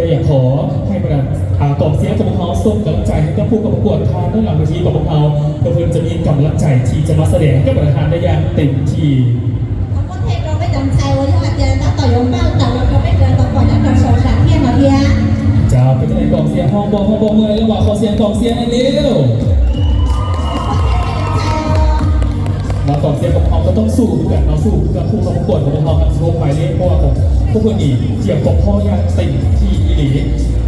อยากขอให้บรรดาอ่ากองเชียร์ของพวกเขาส่งกำลังใจให้กับผู้เข้าประกวดทางด้านหลังเวทีของพวกเขาเพื่อเพื่อนจะมีกำลังใจที่จะมาแสดงให้กับบรรดาท่านได้อย่างเต็มที่ Thov muab thej rau peb cov ntxhais uas yog hais tias tab tom yuav npaj tawm los rau peb sawv daws tau pom nyob rau saum sam thiaj no thiab. จะเป็นยังไงกองเชียร์ห้องบอลห้องบอลเมื่อไหร่ระหว่างขอเสียงกองเชียร์หน่อยเร็ว Thov muab thej rau peb cov ntxhais os. น้องกองเชียร์ของพวกเขาก็ต้องสู้เหมือนกันเนาะ สู้เพื่อผู้เข้าประกวดของพวกเขาทั้งสิบหกหมายเลข เพราะว่าพวกเพื่อนนี่เตรียมความพร้อมอย่างเต็มที่อีหลี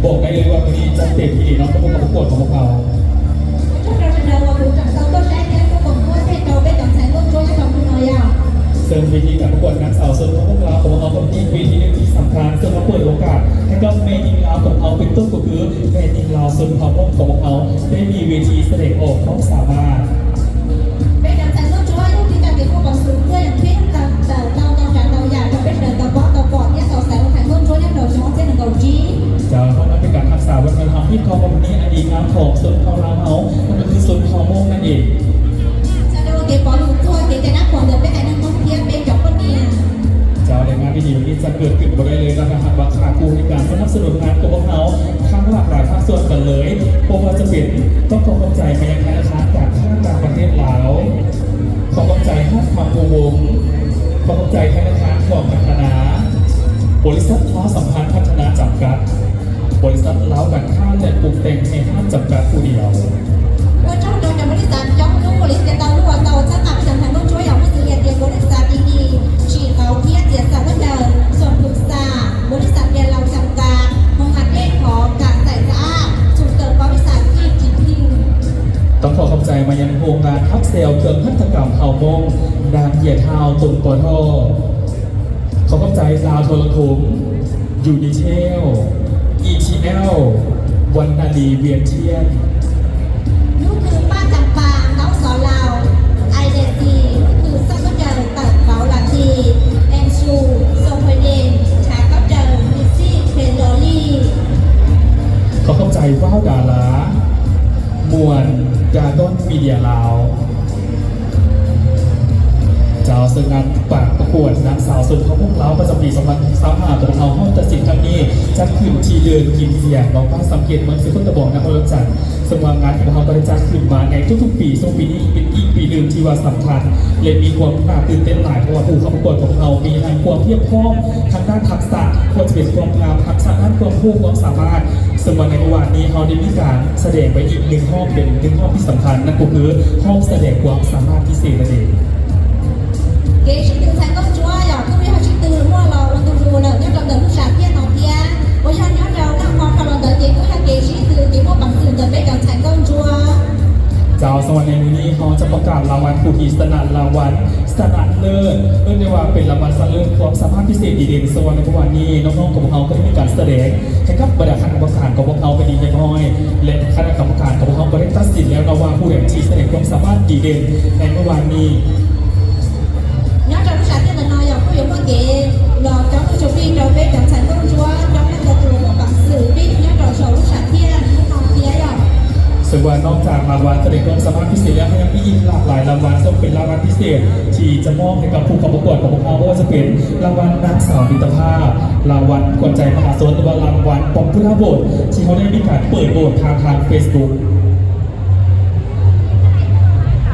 บอกได้เลยว่าวันนี้จัดเต็มอีหลีเนาะกับผู้เข้าประกวดของพวกเขา Ua tsaug rau sawv daws uas kuv tseem tau tuaj saib thiab kuj muab thej rau peb cov ntxhais nkauj ntsuab nyob rau hnub no yog ซึ่งเวทีการประกวดนางสาวชนเผ่าม่วงลาวของพวกเขาก็เป็นอีกเวทีหนึ่งที่สำคัญ ซึ่งเขาเปิดโอกาสให้กับแม่ยิงลาวของเขาเป็นต้นก็คือแม่ยิงลาวชนเผ่าม่วงของพวกเขาได้มีเวทีแสดงออกความสามารถ Peb cov ntxhais nkauj ntsuab yog ib tug coj kev muaj peev xwm kawg yeej pib tau tau ntau tsav ntau yam rau peb sawv daws tau paub tau pom thiab tau xaiv ua ntxhais nkauj ntsuab nyob rau xyoo ob txhiab nees nkaum tsib จะต้องเป็นการรักษาวัฒนธรรมที่ครองประเพณีอันดีงามของชนเผ่าลาวเฮา นั่นก็คือชนเผ่าม่วงนั่นเอง Sawv daws ua kev pov hwm txog kev cai dab qhuas ntawm peb haiv neeg Hmoob thiab peb cov poj niam จะได้งานดีๆแบบนี้จะเกิดขึ้นบ่ได้เลยถ้าหากว่าขาดผู้ให้การสนับสนุนงานของพวกเขาทั้งหลากหลายภาคส่วนกันเลย เพราะว่าจะเป็นต้องขอขอบใจมายังธนาคารจากข้างต่างประเทศลาว ขอขอบใจห้างทำอุวงศ์ ขอขอบใจธนาคารกองพัฒนา บริษัทลาวสัมพันธ์พัฒนาจำกัด บริษัทลาวการค้าและปรุงแต่งในห้างจำกัดผู้เดียว Ua tsaug rau cov npaum li xav coob lub ua li tias tau lub uas tau txhawb nqa peb cov ntxhais nkauj ntsuab yog muaj xws li hais tias npaum li xav ti ni tsim qauv thiab txiav xaws khaub ncaws, Xuam Phwm Xam, npaum li xav tias laus xam kas, hoo has dej khov kam xais xav ab, txum kawm pov li xav txij tsim plig ต้องขอขอบใจมายังโครงการฮับเซลเครื่องหัตถกรรมเผ่าม่ง นางเหยียดฮาว ตรงปอท่อ ขอขอบใจลาวโทรคม ยูนิเทล อีทีแอล วันนาลีเวียงเทียน Lub khw paj cam pas ntaub xov laus, I D C, lub khw xaj khaub ncaws tawm kauv las tis, Em Su, Xoo Hua Yees, tshav khaub ncaws, Lis Xij, Phe Los Lij ขอขอบใจว้าวดารา ม่วน ดราก้อนมีเดียลาว เจ้า ซึ่งงานประกวดนางสาวชนเผ่าม่วงลาวประจำปีสองพันยี่สิบห้าของเราห้องตัดสินครั้งนี้จัดขึ้นที่เดินกินเสียงหนองปลาสังเกตเมืองสุโขทัยนครหลวงจันทร์ ซึ่งว่างานของเราก็ได้จัดขึ้นมาในทุกๆปี ซึ่งปีนี้เป็นอีกปีหนึ่งที่ว่าสำคัญ และมีความน่าตื่นเต้นหลาย เพราะว่าผู้เข้าประกวดของเรามีทั้งความเพียบพร้อมทางด้านทักษะ ว่าจะเป็นความงามทักษะด้านความรู้ความสามารถ ซึ่งว่าในเมื่อวานนี้เราได้มีการแสดงไปอีกหนึ่งห้องเป็นหนึ่งห้องที่สำคัญ นั่นก็คือห้องแสดงความสามารถพิเศษนั่นเอง Kev sib tw ntxhais nkauj ntsuab yog kuj yog sib tw muaj los ua ntu zus lawm nyob rau ntawm lub sam thiaj no thiab, uas yog nyob rau naj hmo dhau los ntawd ces kuj yog kev sib tw kev muaj peev xwm ntawm peb cov ntxhais nkauj ntsuab เจ้า สำหรับในมื้อนี้เราจะประกาศรางวัลผู้ที่ชนะรางวัลชนะเลิศ เรียกได้ว่าเป็นรางวัลชนะเลิศความสามารถพิเศษดีเด่น ซึ่งว่าในเมื่อวานนี้น้องๆของพวกเราก็ได้มีการแสดงให้กับบรรดาคณะกรรมการของพวกเราเป็นที่เรียบร้อย และคณะกรรมการของพวกเราก็ได้ตัดสินแล้วนะว่าผู้ใดที่แสดงความสามารถดีเด่นในเมื่อวานนี้ Nyob rau lub sam thiaj ntawm no yog kuj yuav muaj kev los coj mus tsoo plig rau peb cov ntxhais nkauj ntsuab coj mus tau tus muaj peev xwm pib nyob rau saum lub sam thiaj hnub no thiab yog ซึ่งว่านอกจากรางวัลแสดงความสามารถพิเศษแล้วยังมีอีกหลากหลายรางวัลซึ่งเป็นรางวัลพิเศษที่จะมอบให้กับผู้เข้าประกวดของพวกเราไม่ว่าจะเป็นรางวัลนางสาวมิตรภาพรางวัลขวัญใจมหาชนหรือว่ารางวัล Popular Vote ที่เขาได้มีการเปิดโหวตผ่านทาง Facebook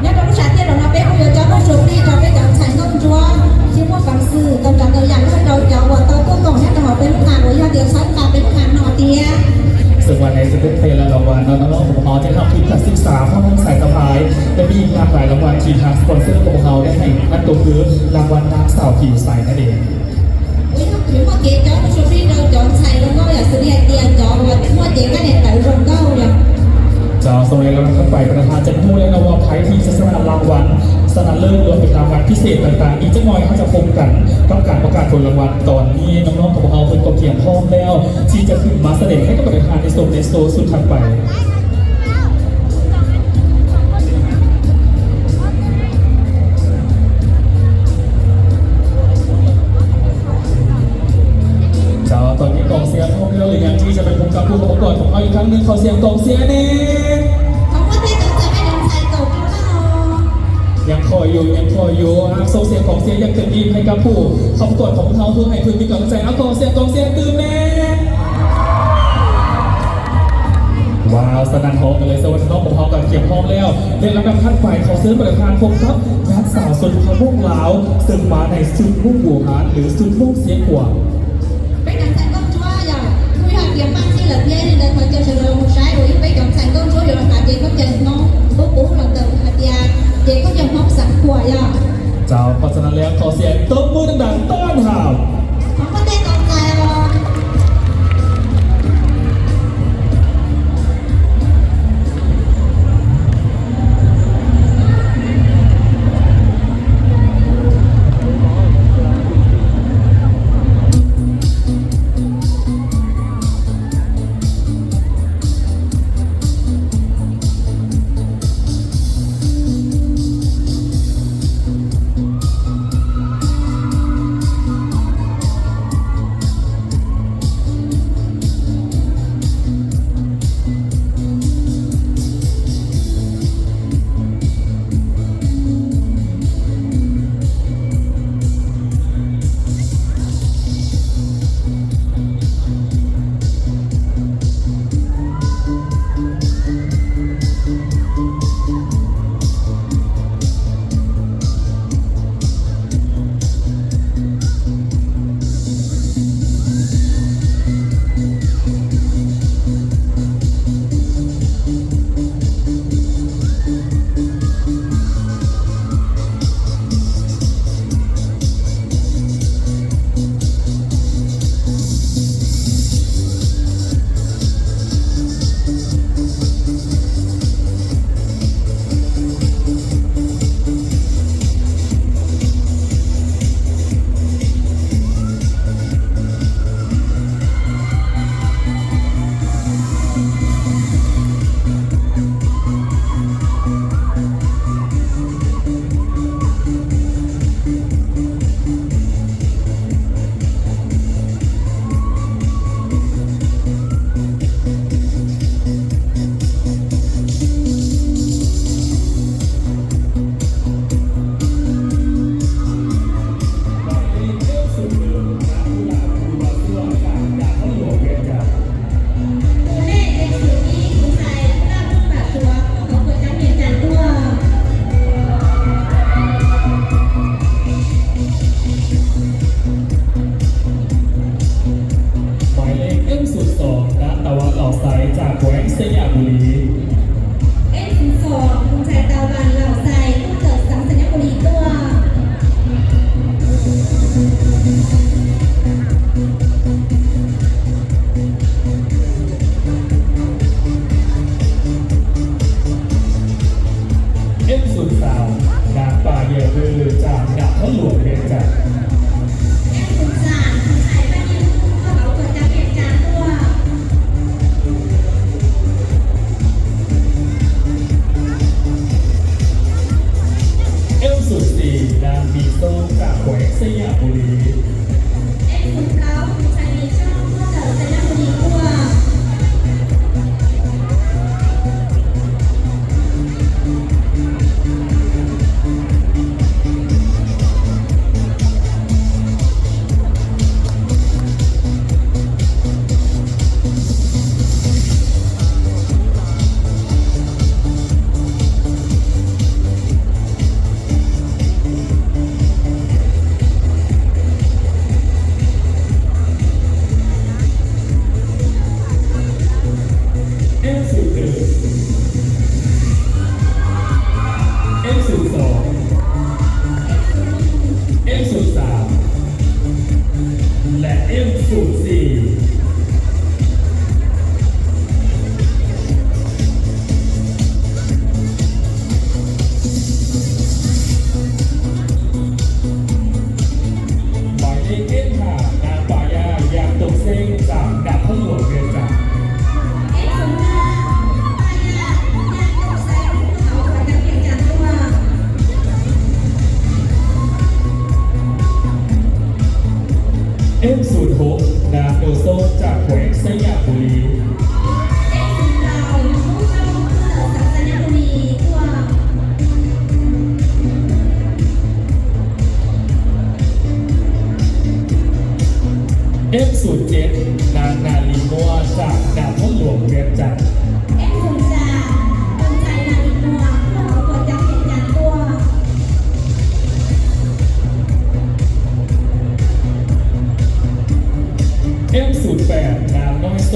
Nyob rau lub sam thiaj ntawm no peb kuj yuav coj mus tsoo plig rau peb cov ntxhais nkauj ntsuab tsis muaj peev xwm tau cov ntau yam nyob rau cov uas tau tuaj koom nyob rau hauv peb lub nas uas yog tias txhawb nqa peb lub nas no thiab ซึ่งวันนี้จะเป็นแต่ละรางวัลนะน้องๆของเราจะได้รับทุนการศึกษาห้องสายสะพายและมีอีกหลากหลายรางวัลที่ทางสปอนเซอร์ของเราได้ให้นั่นก็คือรางวัลนางสาวผิวใสนั่นเอง Uas yog kuv yuav muaj kev coj mus tsoo plig rau cov ntxhais zoo nkauj yam xws li hais tias cov uas muaj cev kab niam tawv zoo nkauj yom จาวสมัยแล้วนะครับฝ่ายประธานจะพูดแล้วนะว่าใครที่จะชนะรางวัลชนะเลิศรวมเป็นรางวัลพิเศษต่างๆอีกสักหน่อยเขาจะพบกันกับการประกาศผลรางวัลตอนนี้น้องๆของเราเพิ่นก็เตรียมพร้อมแล้วที่จะขึ้นมาแสดงให้กับประธานในโซนในโซนสุดถัดไป ครับ ตอนนี้กองเชียร์พร้อมแล้วหรือยังที่จะไปพบกับผู้เข้าประกวดของเราอีกครั้งหนึ่ง ขอเสียงกองเชียร์หน่อย Thov muab thej rau peb cov ntxhais tau rau na. ยังคอยอยู่ ยังคอยอยู่ ครับ ส่งเสียงกองเชียร์อย่างเต็มที่ให้กับผู้เข้าประกวดของพวกเราเพื่อให้เพื่อนมีกำลังใจ เอา ขอเสียงกองเชียร์ตื่นแน่ Hiện lăm đăm khăn phải thọ xướng và đăm khăn không tóc, dáng xảo xuân thọ mông láo, sừng má này xuân mông bùa hán lưới xuân mông xiếc của. Peb cov ntxhais nkauj ntsuab yog, kuj yog hais tias Paj Txhij lawm thiab, li ntawd thov caw sawv daws los mus saib uas yog peb cov ntxhais nkauj ntsuab yuav los khav cev khaub ncaws Hmoob, pub pub los ntawm hais tias cev khaub ncaws Hmoob xeev Khuam yog. Chào, qua sân leo thọ xia tốc mưa đăng đẳng tan hảo. Thov npaj tej tau ntxhais os. Tus nej ej xwm ib tus ntxhais Naj Nuj Vam Suav thov kuas cov niam cas tuaj. Hmais lej ej xwm xom Nab Tas Vas Laum Xais tsa kuav Xais Nyas Pus Lis. Ej xwm xom tus ntxhais Tas Vas Laum Xais tuaj ntawm xeev Xais Nyas Pus Lis tuaj. Ej xwm xaam Nab Pas Yas Vwj tsa Nab Thab Luam Vias Cas. Ej xwm xaam tus ntxhais Pas Yas Vwj thov kuas cov niam cas tuaj. Ej xwm xis Nab Mis Xoob tsa kuav Xais Nyas Pus Lis. Ej xwm plaub tus ntxhais Mis Xoob tuaj ntawm Xais Nyas Pus Lis tuaj. Ej xwm twm, ej xwm xom, ej xwm xaam, lem ej xwm xis. Hmais lej ej ham Nab Pas Yas Yas Toom Xeeb tsa Nab Thab Luam Vias Cas. Ej xwm hov Nab Nus Xoob tsa kuav Xais Nyas Pus Lis. Ej xwm ciav Nab Nas Lis Muas tsa Nab Thab Luam Vias Cas. Ej xwm xaam tus ntxhais Nas Lis Muas tuaj hauv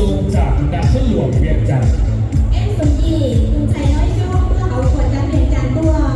Sông Trà, Nam Thất Luồng, Viêng Chăn. Em số nhì, tus thầy nói dối tuaj hauv tuam cai Viêng Chăn tuaj.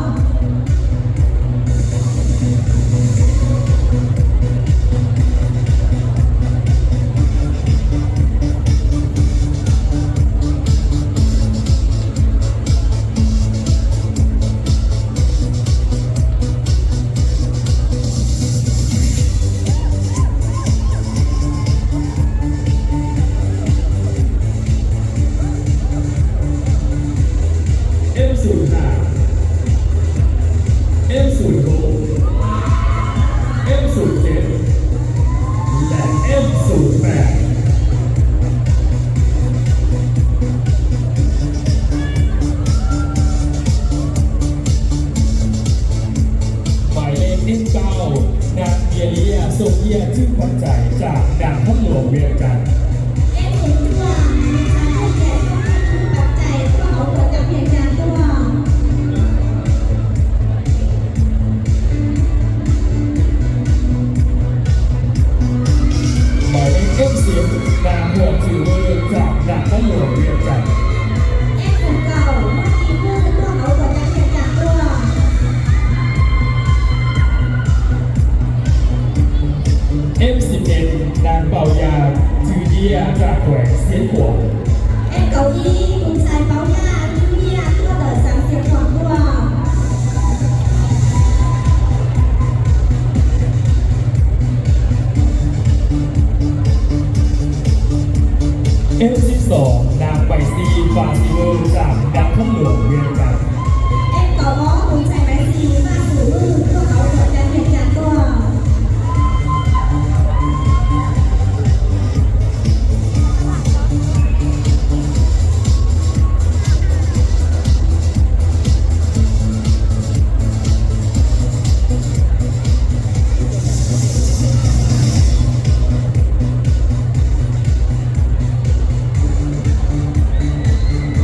Em số hai, em số bốn, em số chín, là em số ba. Maiv lej ej nkaus, nam Yia Liaj, Sông Yia, Chư Păng Chảy, Trạm Nam Thất Luồng, Viêng Chăn. Em số ruam, nam Yia Liaj, Sông Yia, Chư Păng Chảy, tuaj hauv tuam cai Viêng Chăn tuaj. Maiv lej ej xiv, nam Huam Txwm Vwj, Trạm Nam Thất Luồng, Viêng Chăn. Em số kaum, nam Huam Txwm Vwj, tuaj hauv tuam cai Viêng Chăn tuaj. Em số ej, nam Pau Yaj, Chư Yia, Trạm Quản Xiến Khuam. Em số kaum ib, tus thầy Pau Yaj, Chư Yia, tuaj ntawm xeev Xiav Khuam tuaj. Em số xya, nam Maiv Xis, Fas Xis Vwj, Trạm Nam Thất Luồng, Viêng Chăn. Em số kaum ob, tus thầy Maiv Xis, Fas Xis Vwj, tuaj hauv tuam cai Viêng Chăn tuaj.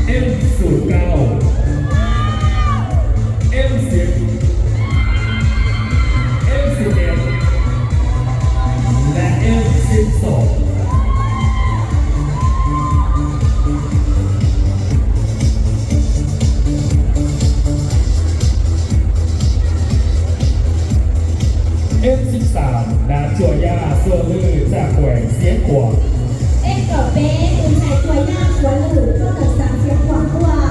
Em số kaum, em số ej, em số ej, là em số xya. Em số xya, nam Tsuas Yaj, Suav Lwm, Trạm Quản Xiến Khuam. Em số kaum peb, tus thầy Tsuas Yaj, Suav Lwm, tuaj ntawm xeev Xiav Khuam tuaj.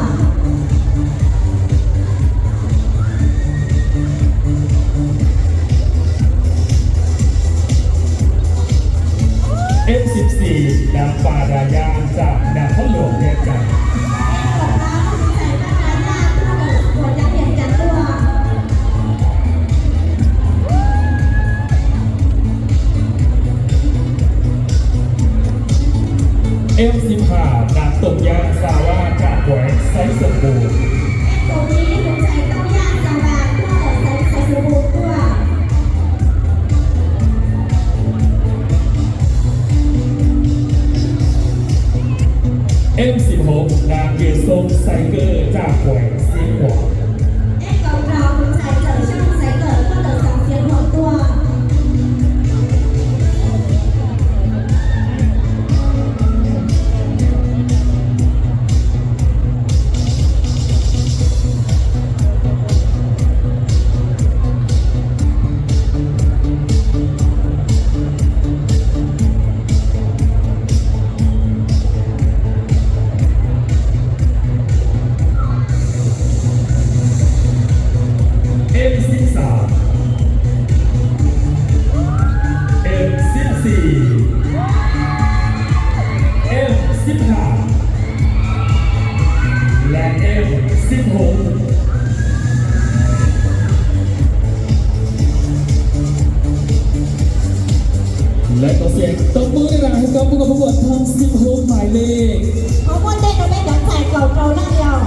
Em số xya, nam Pas Das Yaj, Trạm Nam Thất Luồng, Viêng Chăn. Em số plaub, tus thầy Pas Das Yaj, tuaj ntawm tuam cai Viêng Chăn tuaj. Em số phav, nam Toom Yaj, Xas Vaj, Trạm Quản Xaiv Xoom Pum. Em số ib, tus thầy Toom Yaj, Xas Vaj, tuaj ntawm xeev Xaiv Xoom Pum tuaj. Em số peb, nam Kias Xoo, Xaiv Kawm, Trạm Quản Xiav Khuam. Em số rau, tus thầy Kawm Xoo, Xaiv Kawm, tuaj ntawm xeev Xiav Khuam tuaj. Em số pab, em số xib, em số phav, là em số hoob. Lawv tau xiam tau pub nej lam hais tau pub kom pub kom thoob xib hoob Maiv Lej. Qhov muaj ntej rau peb cov ntxhais kaum rau leej yog.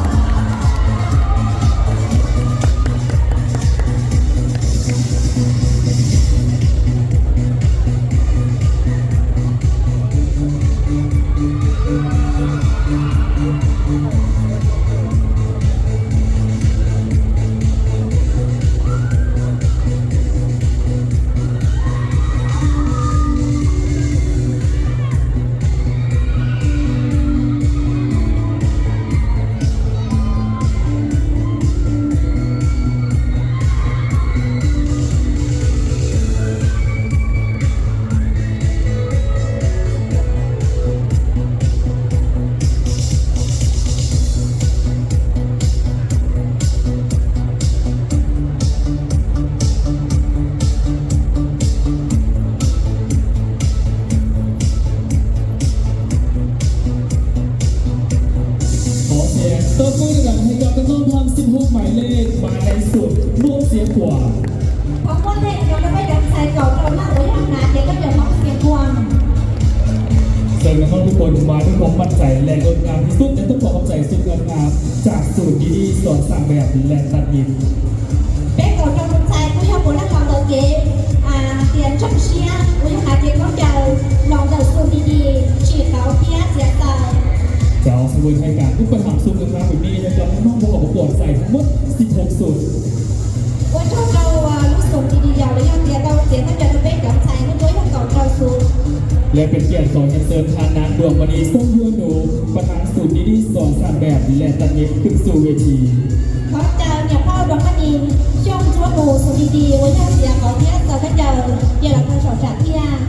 Tau peb nyob rau hauv cov kab noog thaj meb sib hub mais lej mas nais xuam Hmoob Xiav Khuam. Thov muab tej nrov rau peb cov ntxhais kaum rau leej uas yog hnav cev khaub ncaws Hmoob Xiav Khuam. Txawm nws muaj lub kua mas nws kuj maj txais lem lub nab hib xub es tuaj pom qhov txais xub nab tsam xum di di xom xam npem lem tag nib. Peb kaum rau tus ntxhais kuj yog puav leej los ntawm kev tias ntseeg siab uas yog hnav cev khaub ncaws los ntawm xum di di tsim qauv thiab txiav taws. Cov xub nab hais tias kuj pab ham xub nab pem ni yog cov Hmoob ua hauv paus kuam txais muab xib thoob xum. Ua tsaug rau lub xum di di yom los yog tias tau txiav khaub ncaws rau peb cov ntxhais muaj tuaj yog kaum rau xum. Lawv pem kiam txom nyem xwm tha nas duam mas ni xoob yuav nus pas thav xum di di xom xam npem lem tag nib kws xum ves thi. Thov caw niam phauj Dua Maj Nis Xyooj Ntsuab Mus xum di di uas yog txiav qauv thiab txaws khaub ncaws cia los rau saum tsam thiaj.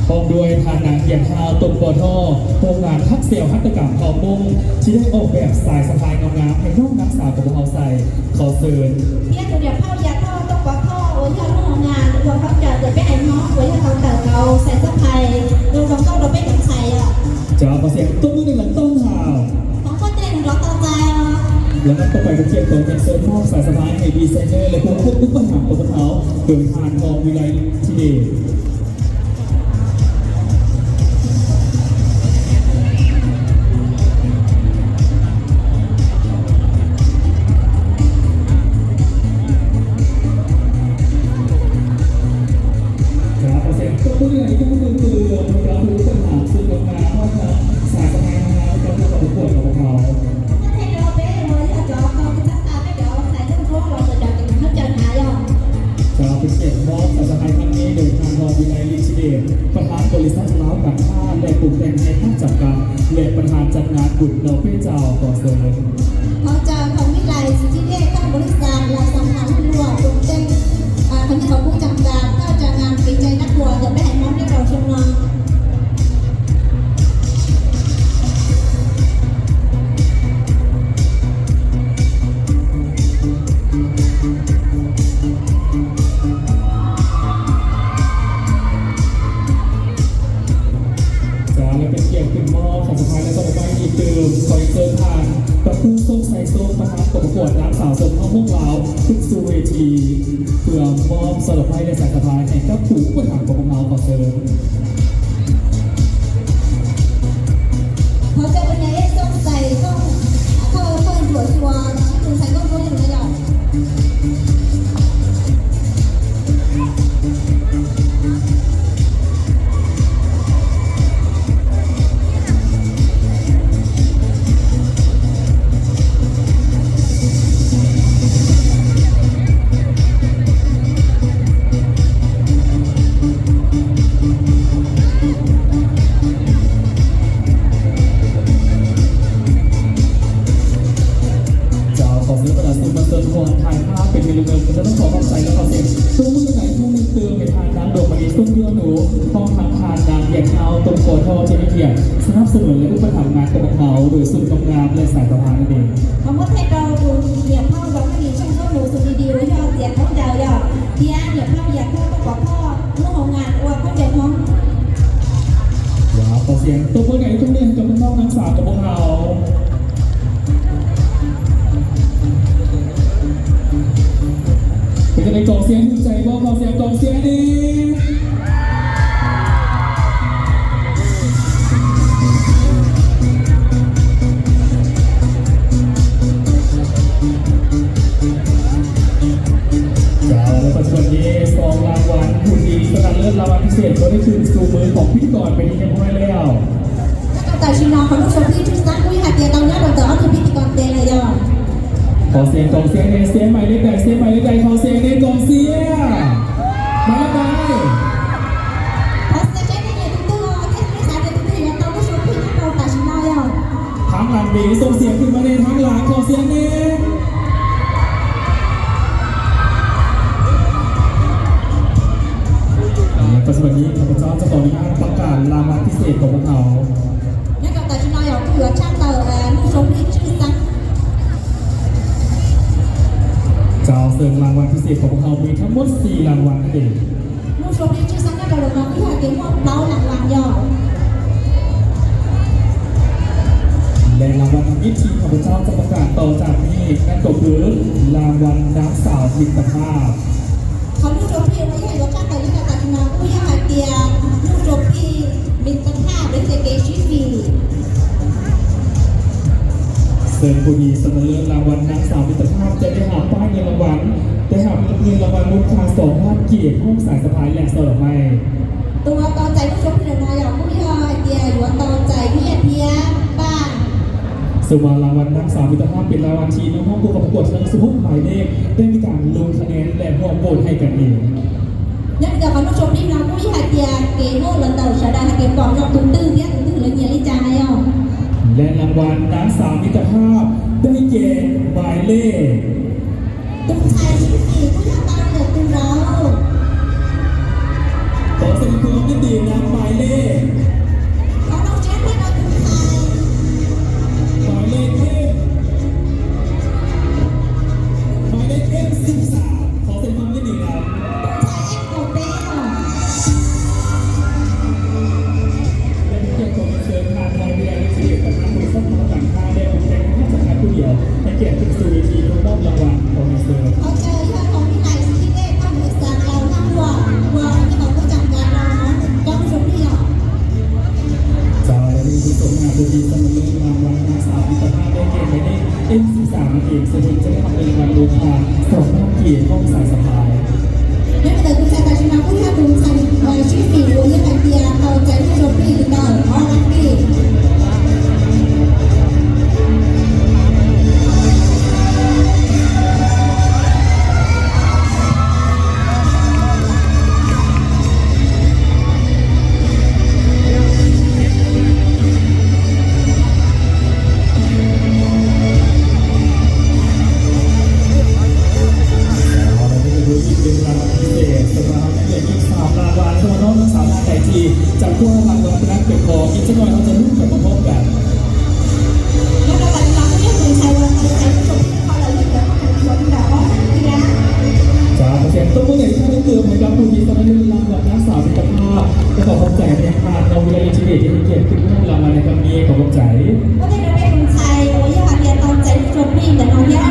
Hom dua tha nas kiam tha toom pov thoj hoo nas thab xeos hab tas kam phom Hmoob tsis dej oj npem xais xab phais ngoo ngam hais nyob nab xav kom pab hauv xais qhov xwm. Thiab tus niam phauj Yam Thoj Tooj Pov Thoj uas yog lub hoo nas ua khaub ncaws ntawm peb haiv Hmoob uas yog tau tawm kauv xais xab phais ua zoo nkauj rau peb cov ntxhais os. Cov qhov xeem tuaj muaj neeg los tooj hau. Thov muab tej nrov tau txais os. Lawv nab tau pais kiam txom nyem xwm mog xais xab phais hais designer lawv kuj pab ham tau pab hauv kws tha no vi lai thi de. Cov qhov xeem tuaj muaj neeg los ib tug neeg twg los cov tus pab ham xwm zoo na mog xais xab phais no na cov tus pab kuam los hauv. Cov peb kiam mob xais xab phais thaj neb lawm tha no vi lai li thi de, pas thav pab li xab xab phais kam thaj lem pum teej hais thaj tsam kam lem pas thav tsav nas kuj no peb tsaug kom xwm. Thov caw thaum vib lais txiv txiv dej thaj npaum li xas los xas nas lub luam pum teej, thov nyiaj kom kub cam tas thaj tsav nas kev cai nab puas ntawm peb haiv Hmoob nyob rau xyoo no. Cov lawv peb kiam kws mob xais xab phais lawv tau pab yim twm xov yim txwv tham tau kub xoob xais xoob pas thav kom pas kuam nab xav xoob hauv Hmoob Lauj kws xum ves thi, kws mob xais xab phais lawv xais xab phais hais kab pum pas thav kom pas hauv kom xwm. Thov caw tus niam Ej Xyooj Xais Xyooj, thawj thawj nruam xyuas tus ntxhais nkauj nruab yug na yom. Cov qhov xwm pas thav xum mas xwm huam thais phab pem pem lug nws kuj tau toob kom qhov xais lawv qhov xeem tuaj muaj neeg los ib tug neeg twg pem tha nas duam mas ni xoob yuav nus hoob thav tha nas kiam thau toom pov thoj thiab kiam xab nab xab num lawv kuj pas thav nas kom pas hauv lwm xum zoo na lawv xais pas thav na de. Thov muab thej rau tus niam phauj Dua Maj Nis Xyooj Ntsuab Mus xum di di uas yog txiav khaub ncaws yom, thiab niam phauj Yam Thoj Tooj Pov Thoj lub hoo nas ua khaub ncaws Hmoob. Cov qhov xeem tuaj muaj neeg los ib tug neeg cov peb mob nab xav kom pas hauv. Peb cov neeg koom siab hwj txais pab qhov xeem koom siab ne. Cov lawv pas tsuas ne xoo las vas hum di xab nas lawv las vas phi xem rau nej tug xu mws khoom phib kom peb ni nyiam huaj lawm. Tam sim no qhov lub xyoo phib tswj xeeb kuj yog hais tias tau nyob rau ntawm ob tug phib ti koom tes lawm yom. Qhov xeem koom siab ne, siab mais li dais, siab mais li dais, qhov xeem ne koom siab mais li dais. Qhov xeem seb nej nyiam tus twg thiab nej xav tias tus twg yuav tau lub xyoo phib nyob rau tam sim no yom. Thav las ntev xoo xiam twg mas ne thav las qhov xeem ne. Tam sim no thov pab txhawb txog kom nws pab kam las vas phi xem kom pas hauv. Nyob rau tam sim no yog kuj yuav tshaj tawm lub xyoo phib tswj xeeb. Cov xeem las vas phi xem kom pas hauv mis thab muab xis las vas na de. Lub xyoo phib tswj xeeb nyob rau lawm no kuj yog hais tias muaj plaub las vas yom. Lem las vas thib ib thib thov pab txhawb txog pas kam Tau tam nyij nab kaum kwv, รางวัลนักสาวมิตรภาพ. Qhov nuj tsaus plig uas yog yuav tshaj tawm li no tam sim no kuj yog hais tias nuj tsaus plig มิตรภาพ los yog tias kev sib fim. Xeem pum nis sas nas lawm รางวัลนักสาวมิตรภาพ จะได้รับป้ายเงินรางวัล ได้รับเงินรางวัลมูลค่าสองพันกีบ พร้อมสายสะพายและซองดอกไม้ Tus uas tau txais nuj tsaus plig ntawm no yog kuj yog hais tias yuav tau txais nyiaj thiab paj. Xeem รางวัลนักสาวมิตรภาพ เป็นรางวัลที่น้องๆผู้เข้าประกวดทั้งสิบหกหมายเลขได้มีการลงคะแนนและร่วมโหวตให้กันเอง Nyob li ntawm qhov nuj tsaus plig no kuj yog hais tias kev muaj los ntawm sawv daws hais tias pom zoo tus twg thiab tus twg lawv nyiam li cas na yog. และรางวัลนักสาวมิตรภาพได้แก่หมายเลข Tus ntxhais sib fim kuj yog tau ntawm tus zauv. Qhov xeem koob nyob tim nam หมายเลข Qhov no tseeb thiab rau tus ntxhais หมายเลข หมายเลข เอ็มสิบสาม Qhov xeem koob nyob tim nam เอ็มสิบสาม Tus ntxhais eb kaum peb os. Để thực hiện của Ngành Xưa Hà Nội, Villa Lê Thị Điệp và các buổi sắp màu tặng hai đeo một đèn hát giọng hát tiêu biểu, thực hiện kịch sư vị trí công bốc lòng hoàng của Ngành Xưa. Hỗ trợ cho phòng đi lại sự kiện thăm buổi sáng đầu năm mùa của nhân tộc tôi chẳng gạt lòng nó trong sông đi học. Chào đón những sự sống nhà tôi đi sân bay mà ngoài hàng xóm đi tập hát đeo kèm cái đêm em xin giảm điểm sự hứng chấn học lên bàn một và sổ năm kỳ không xài sập hại. Nyob li ntawd tus ntxhais tam sim no kuj yog tus ntxhais sib fim uas yog hais tias tau txais nuj tsaus plig ntawm ob lab kis. Đó, đây là một buổi trình bày rất làพิเศษ สำหรับนักเรียนอีกสามรางวัล สำหรับน้องทั้งสามท่านไหนที่จับคู่รางวัลไปนั้น เดี๋ยวขออีกสักหน่อยเราจะลุกกลับมาพบกัน Nyob rau tam sim no kuj yog tus ntxhais uas tau txais nuj tsaus plig no lawm, lub ntawd ho hais tias ขอเสียงตบมือหน่อยอีกครั้งหนึ่ง เพื่อให้กับผู้ที่ชนะเลิศรางวัลนักสาวมิตรภาพ และขอขอบใจไปยังทางกองวิทยาลัยชีวิตที่ให้เกียรติขึ้นมอบรางวัลในครั้งนี้ ขอขอบใจ Kuj thiaj rau peb tus ntxhais uas yog hais tias tau txais nuj tsaus plig ntawm no thiab,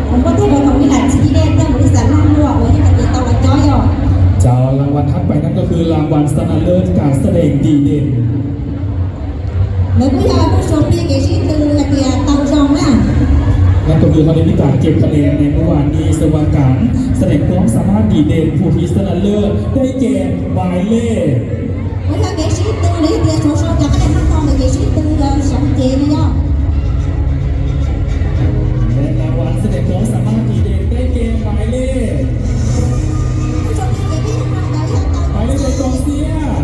kuj thiaj rau thaum ib lam txi dej tej mus ib xav loj luaj uas yog hais tias tau los cob yog. จากรางวัลถัดไปนั้นก็คือรางวัลชนะเลิศการแสดงดีเด่น Ntawd kuj yog nuj tsaus plig kev sib tw hais tias tau zoo na.นั่นก็คือเขาได้มีการเก็บคะแนนในเมื่อวานนี้ สำหรับการแสดงความสามารถดีเด่น ผู้ที่ชนะเลิศได้แก่หมายเลข Kuj yog kev sib tw los yog tias tsuav sau cov qab dej noj qo ntawm kev sib tw los seev cev li yog.และรางวัลแสดงความสามารถดีเด่นได้แก่หมายเลข Nuj tsaus plig kev pib noj qo ntawd yog tau หมายเลข ในกองเชียร์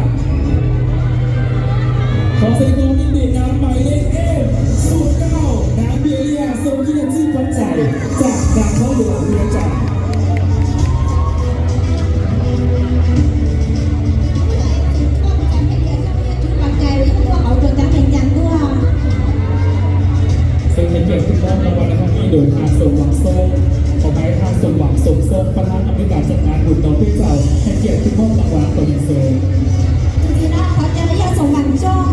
ขอแสดงความยินดีนำหมายเลข เอฟ ศูนย์เก้า นางเบียร์เลีย ทรงเกียรติ ชื่อขวัญใจ จากนครหลวงเวียงจันทร์ Xwv hais kiag kuj mloog rau vas na khas nyiaj dua thaj xoom vam xoom, qhov thaj xoom vam xoom xoom, pab thab nam peb kav txaj na kuj tau peb txaus hais kiag kuj mloog rau vas tau nws xwv. Tus txiv no qhov cai yog xoom vam xoom,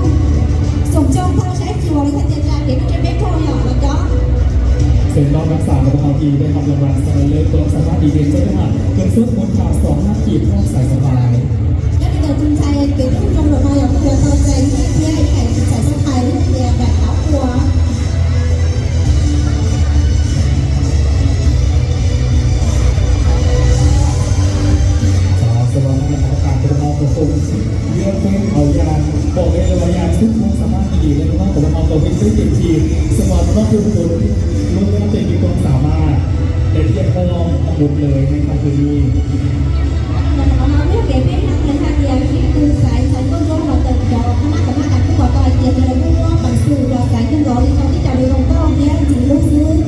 xoom xoom thauj saib xyuas li thaj tias tsa kev nuj tsev peb rau yom los cov. Xeem no nab xav rau hauv ti dej hauv rau vas xav lawv rau xav pab ti dej txawb haj kws xub mus thaj xoom haj kis phooj xais xav pais. Nyob li ntawd tus ntxhais kev nuj zoo rau no yog kuj yuav tau txais nyiaj thiab ib hais tus ntxhais xav pais li thaj tias daim tauv ua. Xav xav pais no kuj xub mus thaj xoom vam xoom xoom, yog peb hauv yas pom dej los yas xub mus xav pab ti dej li no kuj pab no tau peb teb tes thi, xav pais no kuj mus lub nab tes ti kuj xav pais, tes thiaj phooj mus lawm ne khas kws li. Qhov no yog kev peb neeg hais tias sib tw xaiv ntxhais nkauj zoo los tawm cov qhab nab tom maj tas kuj pom tau hais tias cov lawv kuj muab peev xwm los xaiv kawg nkaus li rau teb chaws Nplog nkauj thiab ntxim hlub xwb.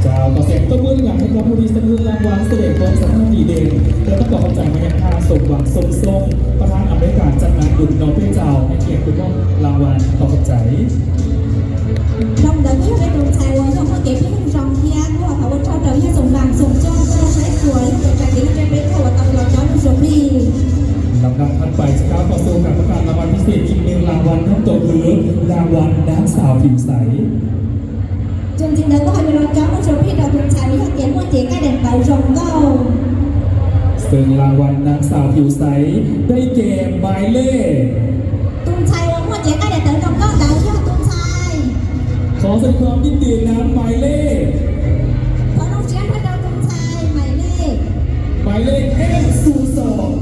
จากขอเสียงตบมือดังๆให้กับผู้ที่ชนะเลิศรางวัลเสด็จความสามารถดีเด่น และต้องขอขอบใจมายังทางสมหวังสมทรง ประธานอำนวยการจัดงานบุญน้องเป้เจ้า ให้เกียรติขึ้นมอบรางวัล ขอขอบใจ Dhau ntawd kuj yog peb tus ntxhais uas yog muaj kev pib neeg zoo thiab kuj ho thov ua tsaug rau yawg Xoom Vam Xoom Xyooj tuaj saib xyuas yog tus ntxhais kev hlub rau peb txhua uas tau los cov nuj tsaus plig. Đang phát bài cho các con số, các bạn là bạn thí sinh, nhưng là bạn nắm tổ hứa là bạn nắm xào thịt sảy. Txuas ntxiv ntawd kuv ho yuav los tsob nuj tshua plig rau tus ntxhais uas yog tias muaj cev nqaij daim tawv zoo nkauj. Xws là bạn nắm xào thịt sảy, đây kèm bài lê. Tus ntxhais uas muaj cev nqaij daim tawv zoo nkauj ntawd yog tus ntxhais. Thov sia khoom yij tim nam maiv lej. Thov zoo siab nrog rau tus ntxhais maiv lej. Maiv lej eb xum xoom.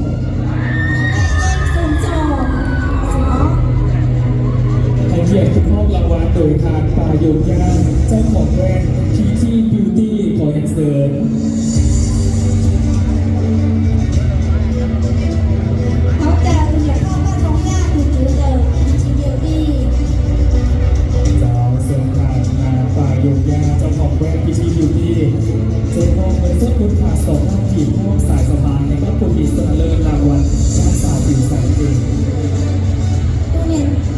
Hais tias tus moj la vas đổi hạt và dùng da trong phòng quen Pretty Beauty của Hàn Sơn. Thov caw niam phauj Paj Zoo Yaj tus tswv ntawm Pretty Beauty. Chào sơ hạt và dùng da trong phòng quen Pretty Beauty. Sơ hạt mới xuất bốn hạt sổ hạt chỉ phong xài sổ hạt này các cuộc thi sơ lơ là quán bán xào thịt sảy.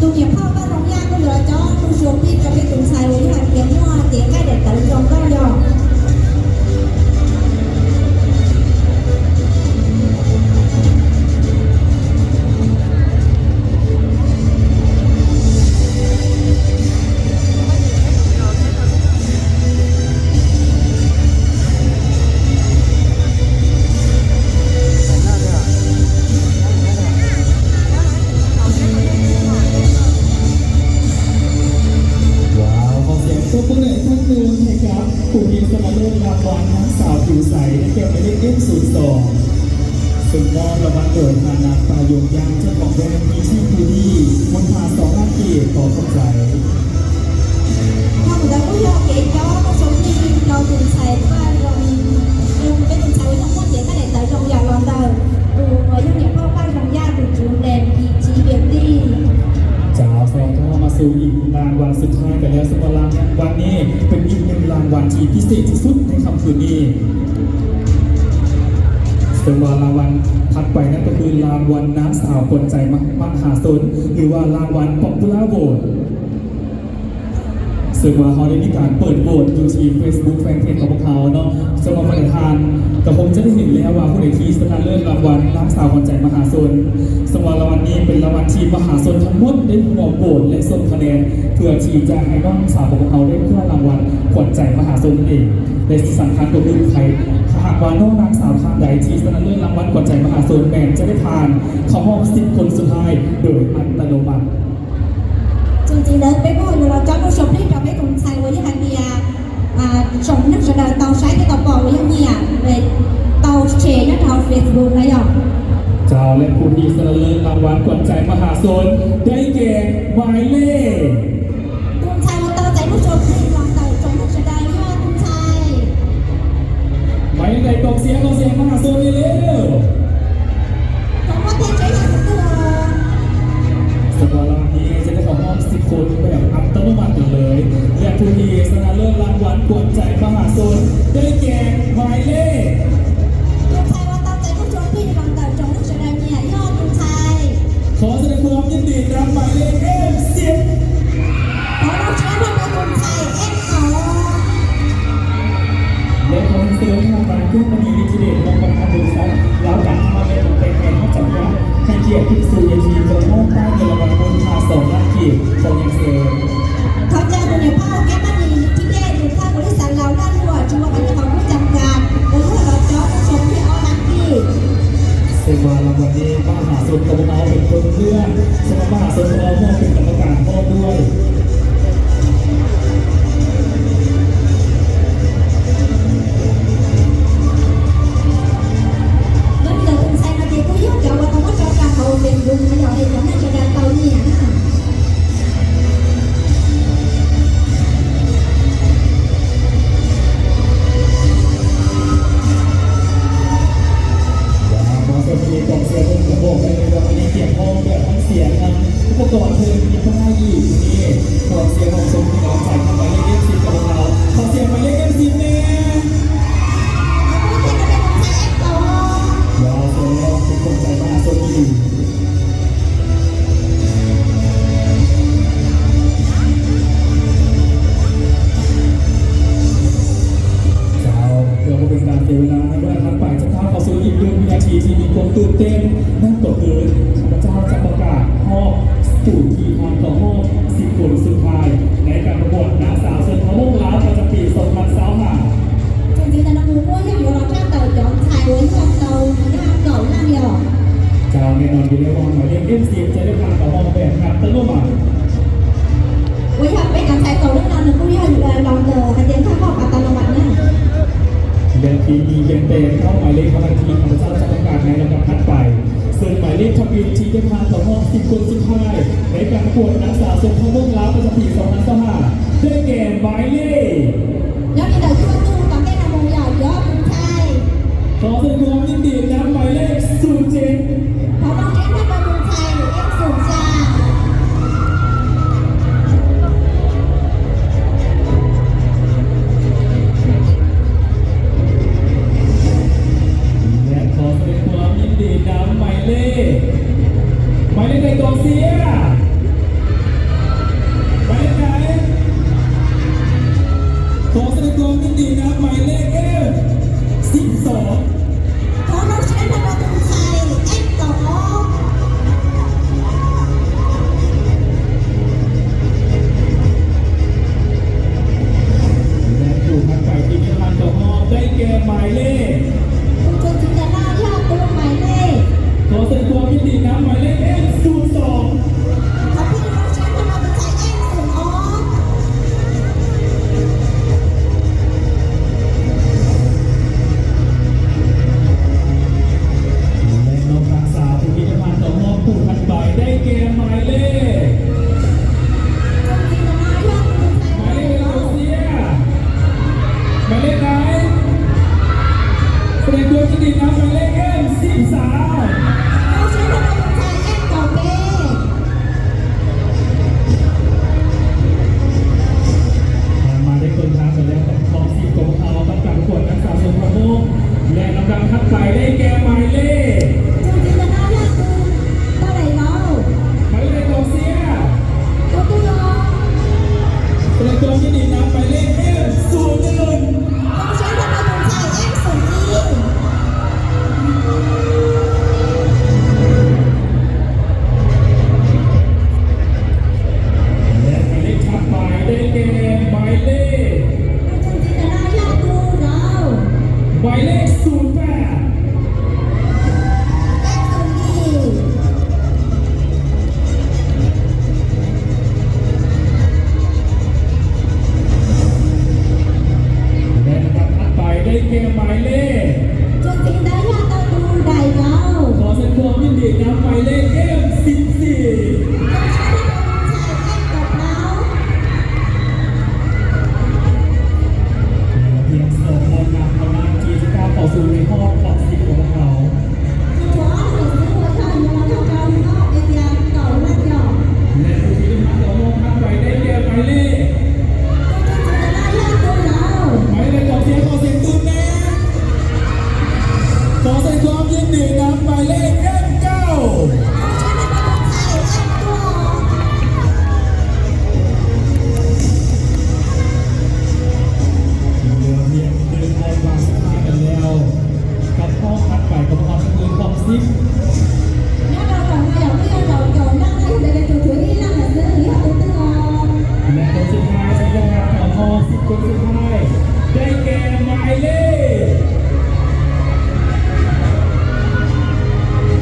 Tus niam phauj Paj Zoo Yaj kuj yuav los tsob nuj tshua plig rau peb tus ntxhais uas yog hais tias muaj cev nqaij daim tawv zoo nkauj yog. Wow, một tràng vỗ tay thật to để thắp hương thành công cuộc thi sơ lơ răng quà nắng xào thịt sảy đã kèm với đích đếm sụt sổ. Sừng mong là bạn tuổi hà nạp và dùng da trong phòng quen Pretty Beauty, một hạt sổ hạt chỉ có không giấy. Thaum ntawd kuj yog kev tsob nuj tshua plig rau tus ntxhais Paj Zoo, peb tus ntxhais uas yog muaj cev nqaij daim tawv zoo yam los ntawm tus uas yog niam phauj Paj Zoo Yaj tus tswv ntes Pretty Beauty. จับซองทองมาสู่อีกหนึ่งรางวัลสุดท้ายกันแล้ว ซึ่งว่ารางวัลนี้เป็นอีกหนึ่งรางวัลที่พิเศษที่สุดในค่ำคืนนี้ ซึ่งว่ารางวัลถัดไปนั่นก็คือนางสาวขวัญใจมหาชน หรือว่านางสาว Popular Vote ซึ่งว่าเขาได้มีการเปิดโหวตอยู่ที่ Facebook Fanpage ของพวกเขาเนาะ ซึ่งว่าประธานก็คงจะได้เห็นแล้วว่าผู้ใดที่ชนะเลิศรางวัลนางสาวขวัญใจมหาชน ซึ่งว่ารางวัลนี้เป็นรางวัลที่มหาชนทั้งหมดได้ร่วมโหวตและส่งคะแนน เพื่อที่จะให้น้องสาวของพวกเขาได้คว้ารางวัลขวัญใจมหาชนนั่นเอง และที่สำคัญก็คือใคร ถ้าหากว่าน้องนางสาวท่านใดที่ชนะเลิศรางวัลขวัญใจมหาชนแมนจะได้ผ่านเข้ารอบสิบคนสุดท้ายโดยอัตโนมัติ Txuas ntxiv ntawd peb kuj ho yuav los tsob nuj tshua plig rau peb tus ntxhais uas yog hais tias tsoom neeg sawv daws tau saib thiab tau pom uas yog nyiam tau share nyob rau hauv Facebook na yog. และผู้ที่ชนะเลิศรางวัลขวัญใจมหาชนได้แก่หมายเลข Tus ntxhais uas tau txais nuj tshua plig los ntawm tsoom neeg sawv daws yog tus ntxhais หมายเลขใด กองเชียร์ กองเชียร์มหาชนเร็วๆ Thov muab tej tsev yam tus twg os. Sơ qua lon ni sẽ có khoảng hơn mười phút để áp tốc nước mặt được lưới. Lượtผู้ที่ชนะเลิศรางวัลขวัญใจมหาชนได้แก่หมายเลข Tus ntxhais uas tau txais nuj tshua plig los ntawm tsoom neeg sawv daws nyiam yog tus ntxhais ขอแสดงความยินดีนำหมายเลข F สิบ Thov zoo siab nrog rau tus ntxhais F kaum. Lễ khánh sớm tham quan các món hàng đi đến địa điểm trong văn hóa đường sắt, láo cảng hoa lễ một tay khen hát chậm rãi, hành kiệt thực sự giá trị cờ mốc ba người là bằng môn hà sổ lan kiệt, còn nhạc sớm. Thov caw tus niam phauj Kab Mab Nis thib dej tus thawj kuv lub xav laus laj luam tsis muaj qhov nyiaj qhov kub cam kas uas yog los cov tus tsoom plig ob lab kis. Xws mas los mas ni Mab Ham Xum Tau Nau pem thoob thiab, xws mas Mab Ham Xum Tau Nau muaj pem kam kas hov duaj. Nyob li ntawd tus ntxhais no ces kuj yog cov uas tau muab tso rau hauv Facebook no yog es cov neeg sawv daws tau nyiam na. Và có sự kiện tổng sẽ không cán bộ hay là anh em kiểm không được. Ua yog peb cov ntxhais tau lub no nws kuj yog los ntawm hais tias nkag hauv a ta lo mas na. Lượt thi nhì dành tệ cho mãi lễ Valentine ở trong các bạn này là bạn H bảy. Sân mãi lễ trong kỳ thi tiếp theo tổng hợp sinh quân sinh hai. Để các quận đã xả sân thao nước lá và tập thể sau tháng sáu hả? Dây kèm mãi lễ. Nyob li ntawm cuaj tug tom ntej no mus yog cov tus ntxhais. Có sự góp những điểm nhắm mãi lễ số chín. Thov nrog siab nrog rau tus ntxhais ej xum xya.และขอแสดงความยินดีนำหมายเลข หมายเลขใดกองเชียร์ หมายเลขไหน ขอแสดงความยินดีนำหมายเลข F สิบสอง Thov nrog siab nrog rau tus ntxhais F kaum ob. Lượt thi tiếp theo tổng hợp dây kèm mãi lễ. Tus xwm txheej ntawm no yog tus mãi lễ. Có sự góp những điểm nhắm mãi lễ F số sáu. Thov peb nrog siab nrog rau tus ntxhais F kaum ob. Lượt thi tiếp theo tổng hợp tus thắng bảy dây kèm mãi lễ. Mãi lễ đầu tiên. Mãi lễ này. Sẽ được đưa chương trình năm mãi lễ F สิบสาม. Hàng mà đến tuần tháng rồi leo tổng kho xin cống tháo các cặp quần đã xả sân thao môn. Lẹ lòng đăng thắng bảy đây kèm mãi lễ. Mãi lễ đầu tiên. Tôi tôi rồi. Tôi tôi cái gì năm mãi lễ F số một. Con sẽ là con trai F số chín. Lẹ mãi lễ thắng bảy đây kèm mãi lễ. Mãi lễ số ba. Lẹ thắng bảy đây kèm mãi lễ. Có sẽ không những điểm nhắm mãi lễ F สิบสี่. Lượt thi số một là Hào Lan chia cho các cầu thủ này ho hoặc xịt của Hào. Lẹ phù thủy Đức Thắng có một thắng bảy đây kèm mãi lễ. Mãi lễ có tiếng có tiếng tụt nè. Có sẽ góp những điểm nhắm mãi lễ F không. Lượt thi Từ hai và số hai lần leo. Cặp ho thắng bảy, cặp ho thắng Hưng Phong Sip. Nyob rau tom no yog peb yog rau tom no yog tus thwv ib leeg lawm xwb, yog tus twg os. Lẹ tus thứ hai sẽ là cặp ho Sip, tus thứ hai. Đây kèm mãi lễ.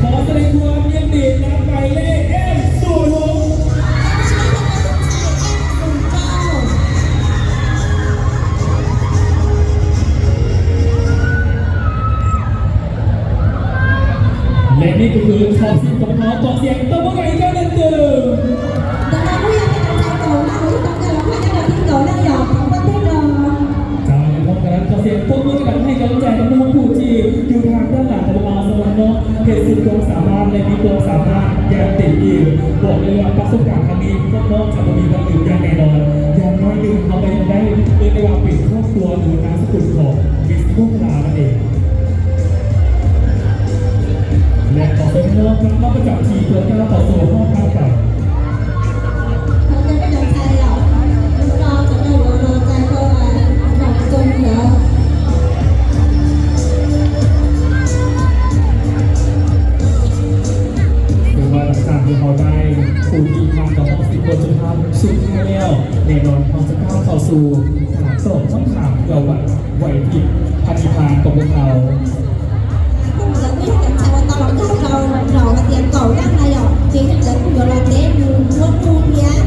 Có sẽ được thua những điểm nhắm mãi lễ F số bốn. Lẹ ni tus khwv thov xin tổng hợp toàn diện tau muab gais cho lên tường. Ntawm no kuj yog cov ntxhais kaum leej, kuv tau kawg los kuj yog cov thwv kaum leej yog thov pab peb no. Chào những phong trào cho xin pub muab các bạn hay cov ntxhais tau muab phum tsis cua thaj tab lam tau los sawv los nyob. Thể sự không xả van, lẹ ni không xả van, dàn tỉ mỉ,บอกเลยว่าประสบการณ์ครั้งนี้พวกน้องจะบ่มีวันลืมอย่างแน่นอน อย่างน้อยหนึ่งเขาก็ยังได้เรียกได้ว่าเป็นครอบครัวหรือว่านามสกุลของมิสม่วงลานั่นเอง และขอเชิญมอบรับประจำที่เพื่อก้าวต่อสู่ห้องพักไป Thov cov peb cov ntxhais los, hnub no cov no yuav los txais tau nram txoos ntawd. Và sẵn sàng thì họ đây, khu di tham có học sinh của trường học, sự thay leo, để đón con sẽ cao cao su, thả tổ thắm thảm, gầu vặn, quầy thịt, phan đi phan, tổng bộ thảo. Nyob rau zaum hais tias kaum leej na yom, ces yeej lawv kuj yuav los teb mus muab nug thiab.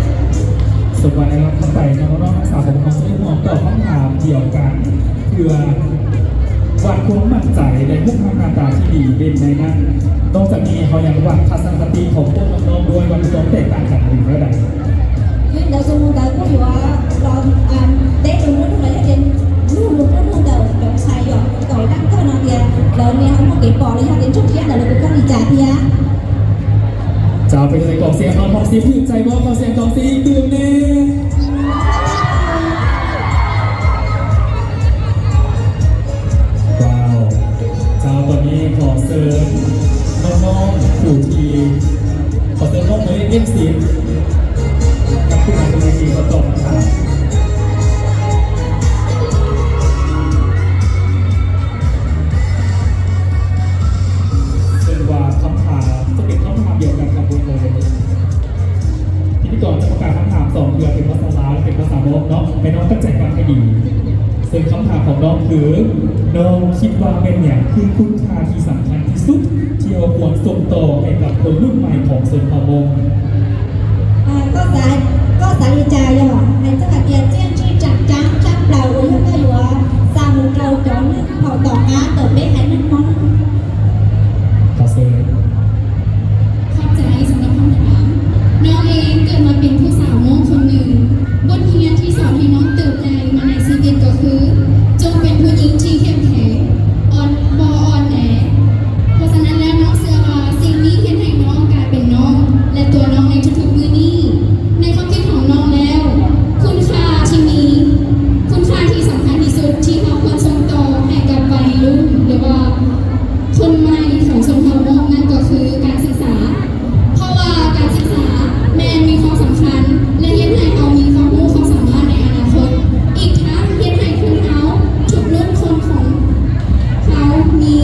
Xung quanh này là không phải là món ăn sáng của nó sẽ gồm cổng khám hàm tiểu cắn, vừa วัดความมั่นใจ และ มุกทางหน้าตาที่ดี เด่นในนั้น นอกจากนี้เขายังวัดทัศนคติของพวกน้องๆด้วย ว่าน้องๆแตกต่างจากคนอื่นเท่าไหร่ Yog ntawd xws mus ntawd kuj yuav los teb mus muab nug los yog tias nug mus muab nug ntawm cov ntxhais yom, kaum leej kawg no tias lawv niaj ho muaj kev pom los yog tias ntsuj plig ntawm lawv kuj koj li cas thiab. Chào phung xiam no, phung xiam phwm txais mog, phung xiam txais ib tug ne. Wow. Chào ตอนนี้ขอเชิญน้องๆผู้ที่ ขอเชิญน้องหมายเลขสิบ ครับ ขึ้นมาบนเวทีครับ ตอบคำถาม ซึ่งว่าคำถามจะเป็นคำถามเดียวกันกับวงเลย พิธีกรจะประกาศคำถามสองเทื่อเป็นภาษาลาวและเป็นภาษามงเนาะ ให้น้องตั้งใจฟังให้ดี ซึ่งคำถามของน้องคือ น้องคิดว่าเป็นอย่างคือคุณค่าที่สำคัญที่สุดที่เราควรส่งต่อให้กับคนรุ่นใหม่ของชนเผ่ามง Koj xav, koj xav li cas yog hais txog hais tias txiaj ntsig tseem ceeb tshaj plaws uas yog koj yuav xa mus rau cov neeg thaum tom qab ntawm peb haiv neeg Hmoob? Thov xwb. ขอบใจสำหรับคำถาม น้องเองเกิดมาเป็นผู้สาวมงคนหนึ่ง บทเรียนที่สอนให้น้องเติบใหญ่มาในชีวิตก็คือ จงเป็นผู้หญิงที่เข้มแข็ง อ่อน บ่อ่อนแอ เพราะฉะนั้นแล้วน้องเชื่อว่าสิ่งนี้เฮ็ดให้น้องกลายเป็นน้อง และตัวน้องในทุกๆมื้อนี้ ในความคิดของน้องแล้ว คุณค่าที่มี คุณค่าที่สำคัญที่สุดที่เราควรส่งต่อให้กับวัยรุ่น หรือว่าคนใหม่ของชนเผ่ามงนั่นก็คือการศึกษา เพราะว่าการศึกษาแม่นมีความสำคัญ และเฮ็ดให้เรามีความรู้ความสามารถในอนาคต อีกทั้งเฮ็ดให้คนเราทุกรุ่นคนของ เขามี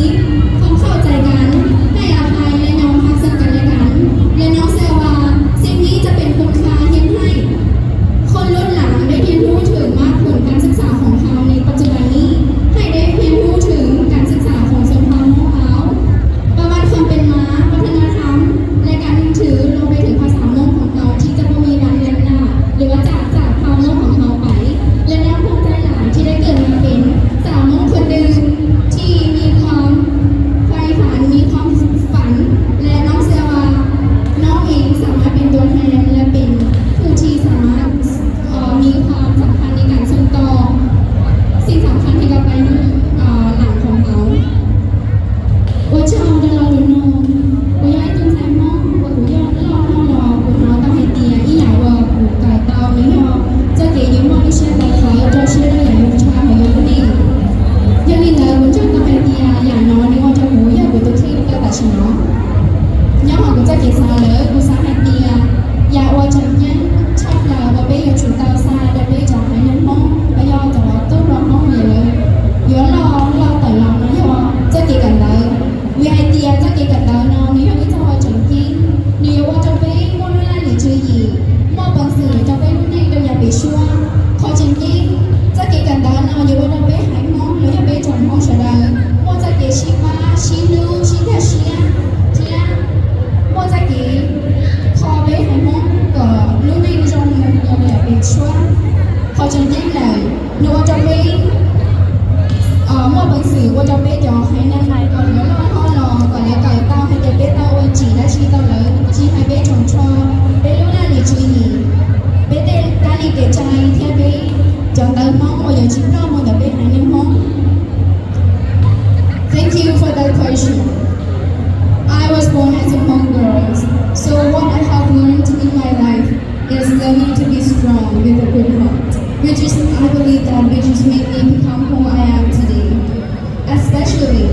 ความเข้าใจกัน ให้อภัยและยอมรับซึ่งกันและกัน และน้องเชื่อว่าสิ่งนี้จะเป็นคุณค่าเฮ็ดให้คนรุ่นหลังได้เรียนรู้ถึงมรรคผลการศึกษาของเขาในปัจจุบันนี้ ให้ได้เรียนรู้ถึงการศึกษาของชนเผ่ามงเรา ประวัติความเป็นมา วัฒนธรรม และการนับถือรวมไปถึงภาษามงของเราที่จะบ่มีวันเลือนลาง หรือว่าจากจากความโลกของเราไป และน้องภูมิใจหลายที่ได้เกิดมาเป็นสาวมงคนหนึ่งที่มีความใฝ่ฝัน มีความฝัน และน้องเชื่อว่าน้องเองสามารถเป็นตัวแทนและเป็นผู้ที่สามารถเอ่อมีความสำคัญในการส่งต่อสิ่งสำคัญให้กับวัยรุ่นเอ่อหลังของเรา Ua tsaug rau los tus nug, kuv yog ib tug ntxhais Hmoob uas kuv yog loj hlob los kuv hnov tau hais tias ib yam uas kuv kawm tau nws yog txoj kev yuav muaj lub siab tawv qhawv rau siab rau yam yuav tshaj hauv yus lub neej. Yog li ntawd kuv nco tau hais tias yam no nws ua rau kuv yog kuv tus kheej tau tam sim no. Nyob hauv kuv txoj kev xav lawm kuv xav hais tias yam uas tseem ceeb tshaj plaws uas peb yuav tsum tau xa rau peb cov haiv neeg Hmoob los yog cov tub hluas Hmoob uas lawv yuav loj hlob tawm los no yog txoj kev kawm ntawv. Vim hais tias txoj kev kawm ntawv no nws yog ib txoj uas tseem ceeb, nws yuav ua rau peb muaj lub laj lim tswv yim, muaj peev xwm rau peb lub neej rau yav pem suab. Qhov tseem ceeb, txoj kev kawm ntawv no yuav ua rau peb haiv Hmoob los yog peb tsoom Hmoob sawv daws muaj txoj kev sib pab sib hlub sib nkag siab thiab muaj txoj kev kho peb haiv Hmoob kom lub neej zoo mus rau yav pem suab. Qhov tseem ceeb lawm, nws ua rau peb muaj peev xwm ua rau peb cov haiv neeg uas yuav loj hlob los kom lawv kawm tau hais tias peb tau ua tsim dab tsi rau lawv, tsis hais peb tsoom tsho, peb lub laj lim tswv yim, peb tej kab li kev cai thiab peb cov ntawv Hmoob uas yuav tsis ploj mus ntawm peb haiv neeg Hmoob. Thank you for that question. I was born as a Hmong girl, so what I have learned in my life is learning to be strong with a good heart, which is, I believe that which is made me become who I am today. Especially,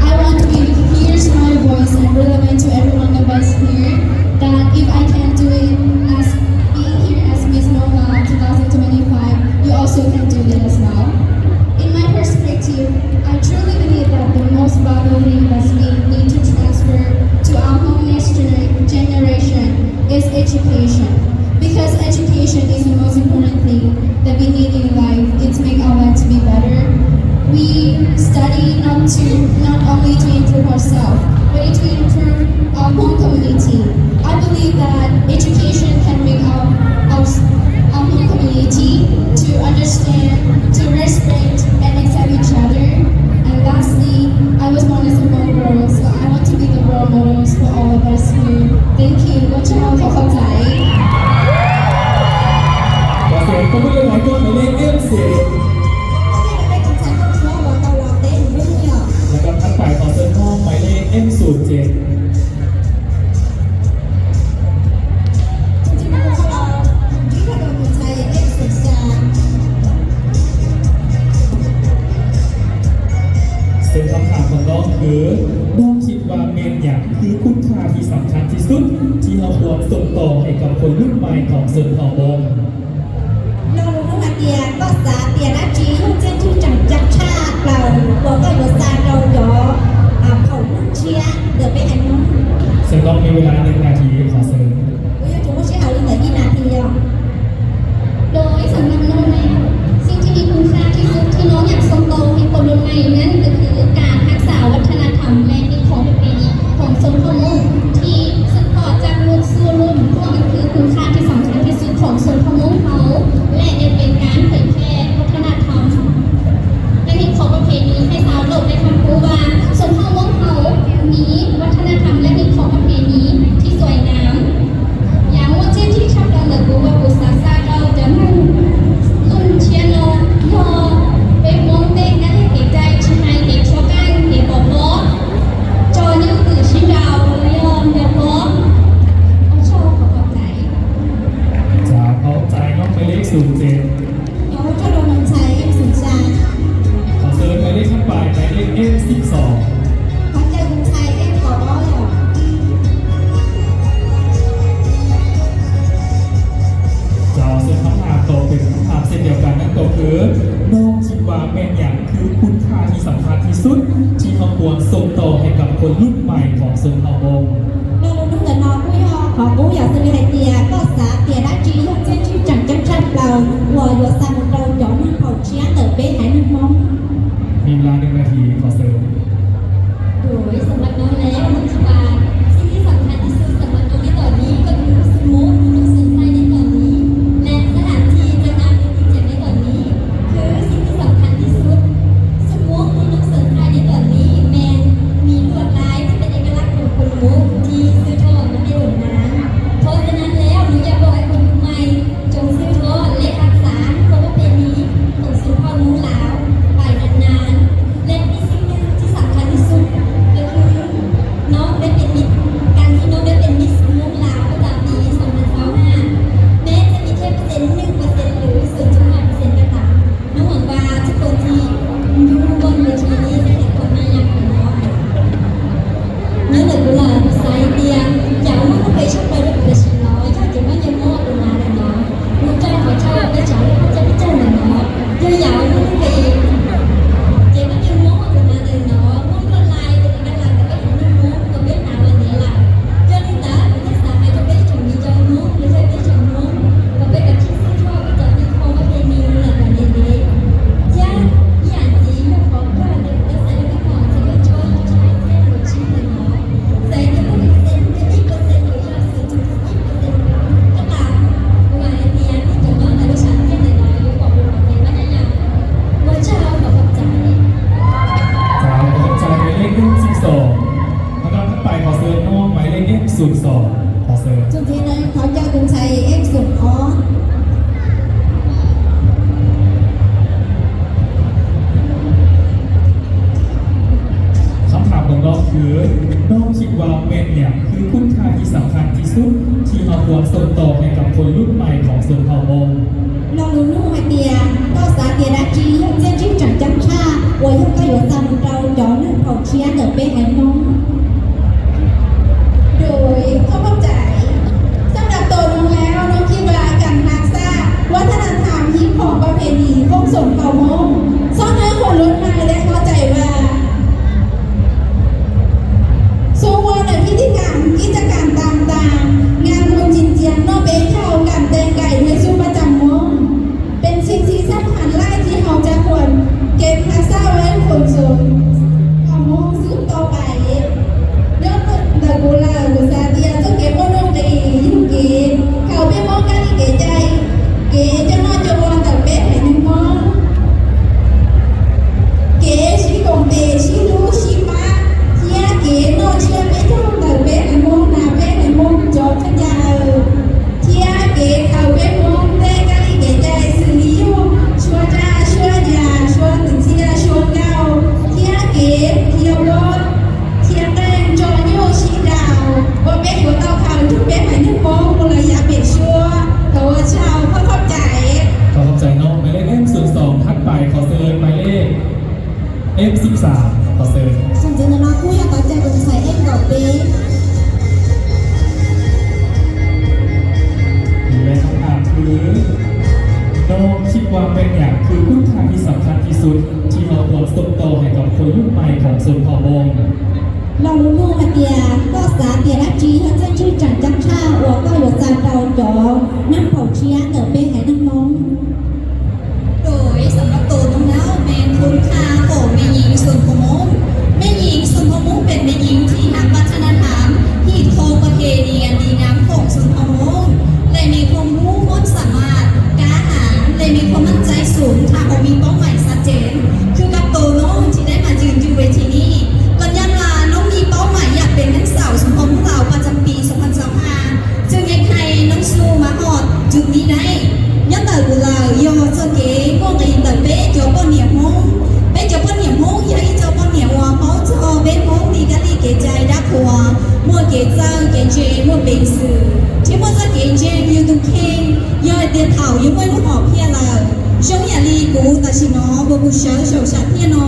I want to be here to my voice and relevant to every one of us here, that if I can do it as being here as Miss Mongla two thousand twenty-five, you also can do it as well. In my perspective, I truly believe that the most valuable thing that we need to transfer to our whole next gener- generation is education. Because education is the most important thing that we need in life. It's make our life to be better. We study not to, not only to improve ourselves, way to improve our Hmong community. I believe that education can bring our, our, our Hmong community to understand, to respect, and accept each other. And lastly, I was born as a Hmong girl, so I want to be the role models for all of us here. Thank you. ขอบคุณครับ ขอเสียงปรบมือหน่อยครับ หมายเลข เอฟสิบ แล้วก็ทักทายขอเชิญห้องหมายเลข เอฟศูนย์เจ็ด ซึ่งคำถามของน้องคือ น้องคิดว่าแม่นหยังคือคุณค่าที่สำคัญที่สุด ที่เราควรส่งต่อให้กับคนรุ่นใหม่ของชนเผ่ามง Lo lus nug hais tias koj xav tias dab tsi yog txij tseem ceeb tshaj plaws uas koj yuav xa rau cov phaum Hmoob tshiab ntawm peb haiv Hmoob. ซึ่งน้องมีเวลาหนึ่งนาที ขอเสริม Kuv yuav tsum muab sij hawm li ntawm ib nas this yog โดยสำหรับนนท์แล้วสิ่งที่มีคุณค่าที่สุดที่น้องอยากส่งต่อให้คนรุ่นใหม่นั่นก็คือการรักษาวัฒนธรรมและฮิตของประเพณีของชนเผ่ามงที่สืบทอดจากรุ่นสู่รุ่นเพราะมันคือคุณค่าที่สำคัญที่สุดของชนเผ่ามงเฮาและยังเป็นการเผยแพร่วัฒนธรรม และฮิตของประเพณีให้ชาวโลกได้รับรู้ว่าชนเผ่ามงเฮามีวัฒนธรรมและฮิตของประเพณีที่สวยงาม Yog muaj txij tseem ceeb tshaj plaws ntawm kuv uas kuv xav xa rau cov neeg lub tshiab no yog peb Hmoob tej kab li kev cai tsis hais kev tshuab qeej kev pov pob, tso nyuj twm sib nraus los yog nraus pob. Ua tsaug, qhov txais. Cov txais nyob hmais lej xum txes. Ua tsaug rau tus ntxhais ej xum xya. Qhov txais hmais lej thib pais, hmais lej ej xib xom. Qhov txais tus ntxhais ej kaum ob yom. Cov xwm thab tham tau pem thab tham xej tiav kas neeb tau khwv, noj tsis ua meej yam khwv khun khaj thib xam khaj thib xub thib hauv kuas xom tau hais kam kuas lub mais khov xom hauv moo. Lo lus nug ntawm no kuj yog qhov qub yog xws li hais tias koj xav tias dab tsi yog txij tseem ceeb tshaj plaws uas yuav xa mus rau cov neeg phaum tshiab ntawm peb haiv neeg Hmoob. Ua li ntawd, sawv daws nov lawm, nov tsis ua, txij thib xam khaj thib xub xam khaj rau neb tom ntej ko khwv xwm mub nub xwm txhais neb tom ntej, leh xab ham thij txag nam neb tim tsev neb tom ntej, khwv txij thib xam khaj thib xub xwm mub nub xwm txhais neb tom ntej, men mis luam lais tib peb ej ka lab kum kua mub thib xwb thoj neb tej lum nam. Thov txij nab lawm nws yog pom hais kuv tus mais tsoom xwb thov lej hab xav kho pab phem nis toom xwm thoj mub laus pais nas nas, lej tib xib nws txij xam khaj thib xub ko khwv nov peb phem nis, kas ntxwb nov peb phem nis mub laus ko tas tis xam khaj xaus hab, peb txhaj mi thiab pab xees nwj pab xees lwm xwm txhua hab pab xees ka tas. Nub mam npaj txhij pua txhij ncu npoj nws tsis li xwb tes kuas na yam kuv nov. Nyob ntawm kuv los kuv xav hais tias yam uas muaj nuj nqis tshaj plaws rau kuv tam sim no yog ces muab nyiaj muab ua tus nas ntawm no, kuv coj qhov chaw peb tsav lub koj coj peb caug ntawm no, yog yam uas muaj nuj nqis ces muab nyiaj muab ua tus nas ntawm no, muab luaj lais tus nas ntawm peb haiv neeg Hmoob uas peb hnav los ntev lawm. Yog li ntawd kuv thiaj xav hais rau peb tsoom viv ncaus Hmoob los yog peb tsoom Hmoob uas peb kav tsij xwb thoj peb cov tib khoo pab phem nis lawm kom ntev ntev, thiab ib yam ntxiv yog qhov kawg ntawm kuv xav rau peb pom txog peb tsob tshaj txhiab kaum tsib ntawm no, xav tias muaj ib pab xees ib pab xees kaum yog xwm txheej ib pab xees ko tas, kuv mam hais tias nej cov nyob ntawm lub sam thiaj ntawm no yuav pom kuv qhov tes pab nyab yam. Ua tsaug, thov txais, thov txais hmais lej ej xib xom, hab koj thab pais qhov xwm noj hmais lej ej xum xom, qhov xwm. Thov caw tus ntxhais ej xum ob. Khab tham tom no khwv, noj tsis ua meej yam khwv khun khaj thib xam khaj thib xub thib hauv kuas xom tau hais kam kuas lub mais khov xom hauv moo. Lo lus nug hais tias koj xav tias dab tsi yog txij tseem ceeb tshaj uas yog koj yuav xa mus rau cov neeg phaum tshiab ntawm peb haiv Hmoob. Thov txais, xab nam tau nug lawm, nub tsis ua kam hnav xaj, ua thaj nam tham hib khoom pab phem nis khoob xoom hauv Hmoob, xob nab khuam lub nais dab koj txais ua. Xub ua ntawm thib thib kam kib txaj kam tam tas, ngas mus tsis ntxias noj peb caug kam tee kaim nws xub pab tsav Hmoob, pes txhim txhim xab tham laij thib hauv tsav khuam, kev hnav xaj ua ej khuam xoom hauv Hmoob xub tau pais. Yawg, thiab kev khaws peb Hmoob tej kab li kev cai xws li yug suab raj, suab yas, suab ntxhiab, suab nkauj, thiab kev qhia pob, qhia qeej, tso nyuj sib nraus, uas peb yuav tau khaws nrug peb haiv neeg Hmoob mus lawm yav pem suab. Thov ua tsaug, thov qhov cai. Thov qhov cai no, maiv lej eb xum xoom thab pais qhov xwm maiv lej eb xum xaam qhov xwm. Xwm ntxwv ntawm no kuj yog tau cai tus ntxhais eb nkaum peb. Lawv tham hais tias นกคิดว่าเป็นอย่างคือคุณค่าที่สำคัญที่สุดที่เราควรส่งต่อให้กับคนรุ่นใหม่ของชนเผ่ามง Lo lus nug hais tias, koj xav tias dab tsi yog txiaj ntsig tseem ceeb tshaj uas koj yuav xa rau cov neeg phaum tshiab ntawm peb haiv neeg Hmoob? Đối với สำหรับตัวน้องแล้ว เป็นคุณค่าของแม่หญิงส่วนของน้อง แม่หญิงส่วนของน้องเป็นแม่หญิงที่ฮักวัฒนธรรม ที่ครองประเพณีอันดีงามของส่วนของน้อง และมีความรู้ความสามารถ กล้าหาญ และมีความมั่นใจสูง ถ้าเขามีเป้าหมายชัดเจน คือกับตัวน้องที่ได้มายืนอยู่เวทีนี้ ก็ย้อนว่าน้องมีเป้าหมายอยากเป็นนางสาวส่วนของพวกเราประจำปี สองพันยี่สิบห้า จึงเฮ็ดให้น้องสู้มาฮอดจุดนี้ได้ Nyob ntawm kuv lawm, yog txoj kev muaj nqis ntawm peb cov poj niam Hmoob. Peb cov poj niam Hmoob yog ib co poj niam uas paub txog peb Hmoob li kab li kev cai dab qhuas, muaj kev txawj kev ntse, muaj peev xwm, thiab muaj txoj kev ntseeg yus tus kheej. Yog hais tias thaum yuav muaj ib lub hom phiaj lawm, zoo yam li kuv tam sim no uas kuv sawv saum sam thiaj no,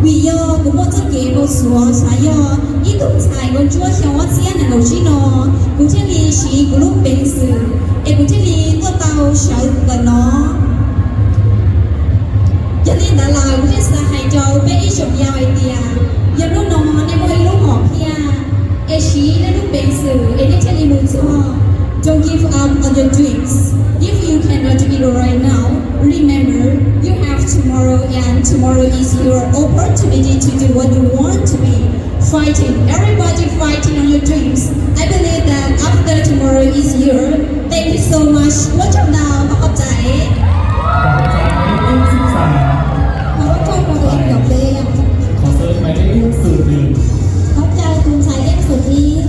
vim yog kuv muaj txoj kev npau suav xav yog ib tug ntxhais uas ntsuab xyoo ob txhiab nees nkaum tsib no, kuv thiaj li siv kuv lub peev xwm es kuv thiaj li tuaj tau sawv ntawm no. Yog li ntawd lawm kuv thiaj xav hais rau peb ib tsoom yau hais tias, yog hnub no nej muaj ib lub hom phiaj es siv nej lub peev xwm es nej thiaj li mus txog. Don't give up on your dreams. If you cannot do it right now, remember, you have tomorrow, and tomorrow is your opportunity to do what you want to be. Fighting, everybody fighting on your dreams. I believe that after tomorrow is your. Thank you so much. Ua tsaug ntau, thov qhov txais. Thov ua tsaug rau tus eb nkaum peb. Thov caw tus ntxhais eb xum ib.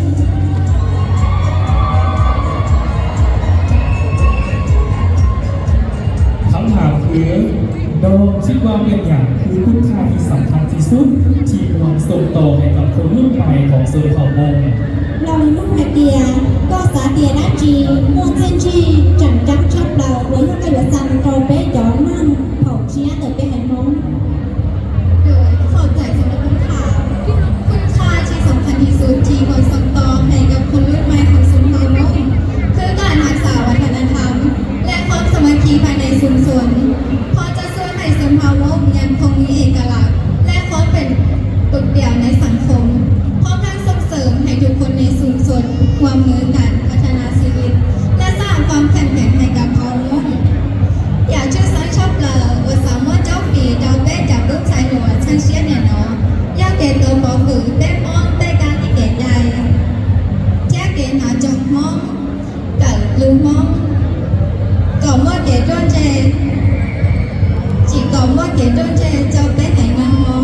Khab tham hwv, นกคิดว่าเป็นอย่างคือคุณค่าที่สำคัญที่สุดที่ควรส่งต่อให้กับคนรุ่นใหม่ของชนเผ่ามง Lo lus nug hais tias, koj xav tias dab tsi muaj txiaj ntsig tseem ceeb tshaj plaws uas yog koj yuav xa mus rau peb cov neeg phaum tshiab ntawm peb haiv Hmoob? โดยขอบใจสำหรับคำถาม คุณค่าที่สำคัญที่สุดที่ควรส่งต่อให้กับคนรุ่นใหม่ของชนเผ่ามง คือการรักษาวัฒนธรรม และความสามัคคีภายในชุมชน เพราะจะช่วยให้ชนเผ่ามงยังคงมีเอกลักษณ์ และความเป็นโดดเดี่ยวในสังคม พร้อมทั้งส่งเสริมให้ทุกคนในชุมชนร่วมมือกันพัฒนาชีวิต และสร้างความเข้มแข็งให้กับเผ่ามง อยากจะสร้างชอบเราว่าสามารถเจ้าปีเราได้จากลูกชายหลวงช่างเชียนเนี่ยเนาะ อยากเก็บตัวปอฝึกได้พร้อมได้การที่เก็บใหญ่ แจ้งเกณฑ์หาจงห้อง กับลูกห้อง ก่อนว่าเก็บต้นเจ chỉ còn một cái trò chơi cho bé hãy ngắm ngắm.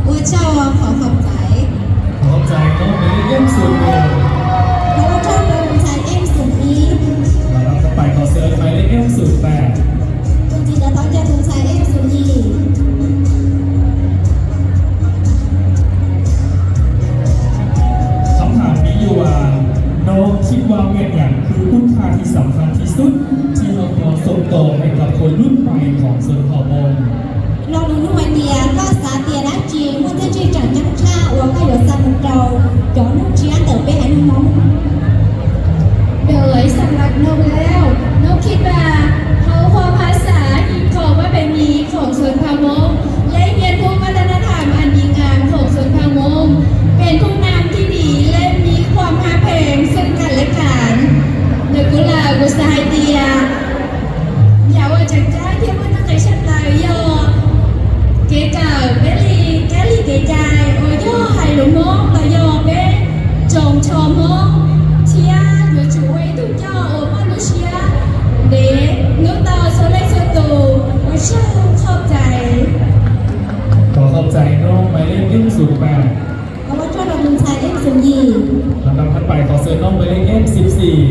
Ua tsaug, thov qhov txais. Thov qhov txais, koj maiv lej eb xum ib. Thov ua tsaug rau tus ntxhais eb xum ib. Lawv thab pais qhov xwm maiv lej eb xum peb. Tus ntxiv ntawd thov caw tus ntxhais eb xum yim. Khab tham miv yuas, นกคิดว่าเป็นอย่างคือคุณค่าที่สำคัญที่สุดที่เราควรส่งต่อให้กับคนรุ่นใหม่ของชนเผ่ามง Lo lus nug hais tias, koj xav tias dab tsi muaj txiaj ntsig tseem ceeb tshaj uas koj yuav xa mus rau cov neeg tshiab ntawm peb haiv neeg Hmoob? โดยสำหรับนกแล้ว นกคิดว่าเขาความภาษาที่ขอว่าเป็นมีของชนเผ่ามง และเรียนรู้วัฒนธรรมอันดีงามของชนเผ่ามง เป็นผู้นำที่ดีและมีความฮักแพงซึ่งกันและกัน Ntawm kuv lawm kuv xav hais tias, yam uas tseem ceeb thiab muaj nuj nqis tshaj plaws yog kev kawm peb li kab li kev cai uas yog hais lus Hmoob los yog peb tsoos tsho Hmoob, thiab yuav tsum ua ib tug coj uas muaj lub siab ntev hlub tau txhua leej txhua tus. Ua tsaug, thov qhov txais. Thov qhov txais nub maiv lej eb xum peb. Thov ua tsaug rau tus ntxhais eb xum yim. Lawv thab pais qhov xwm nub maiv lej eb xum xim.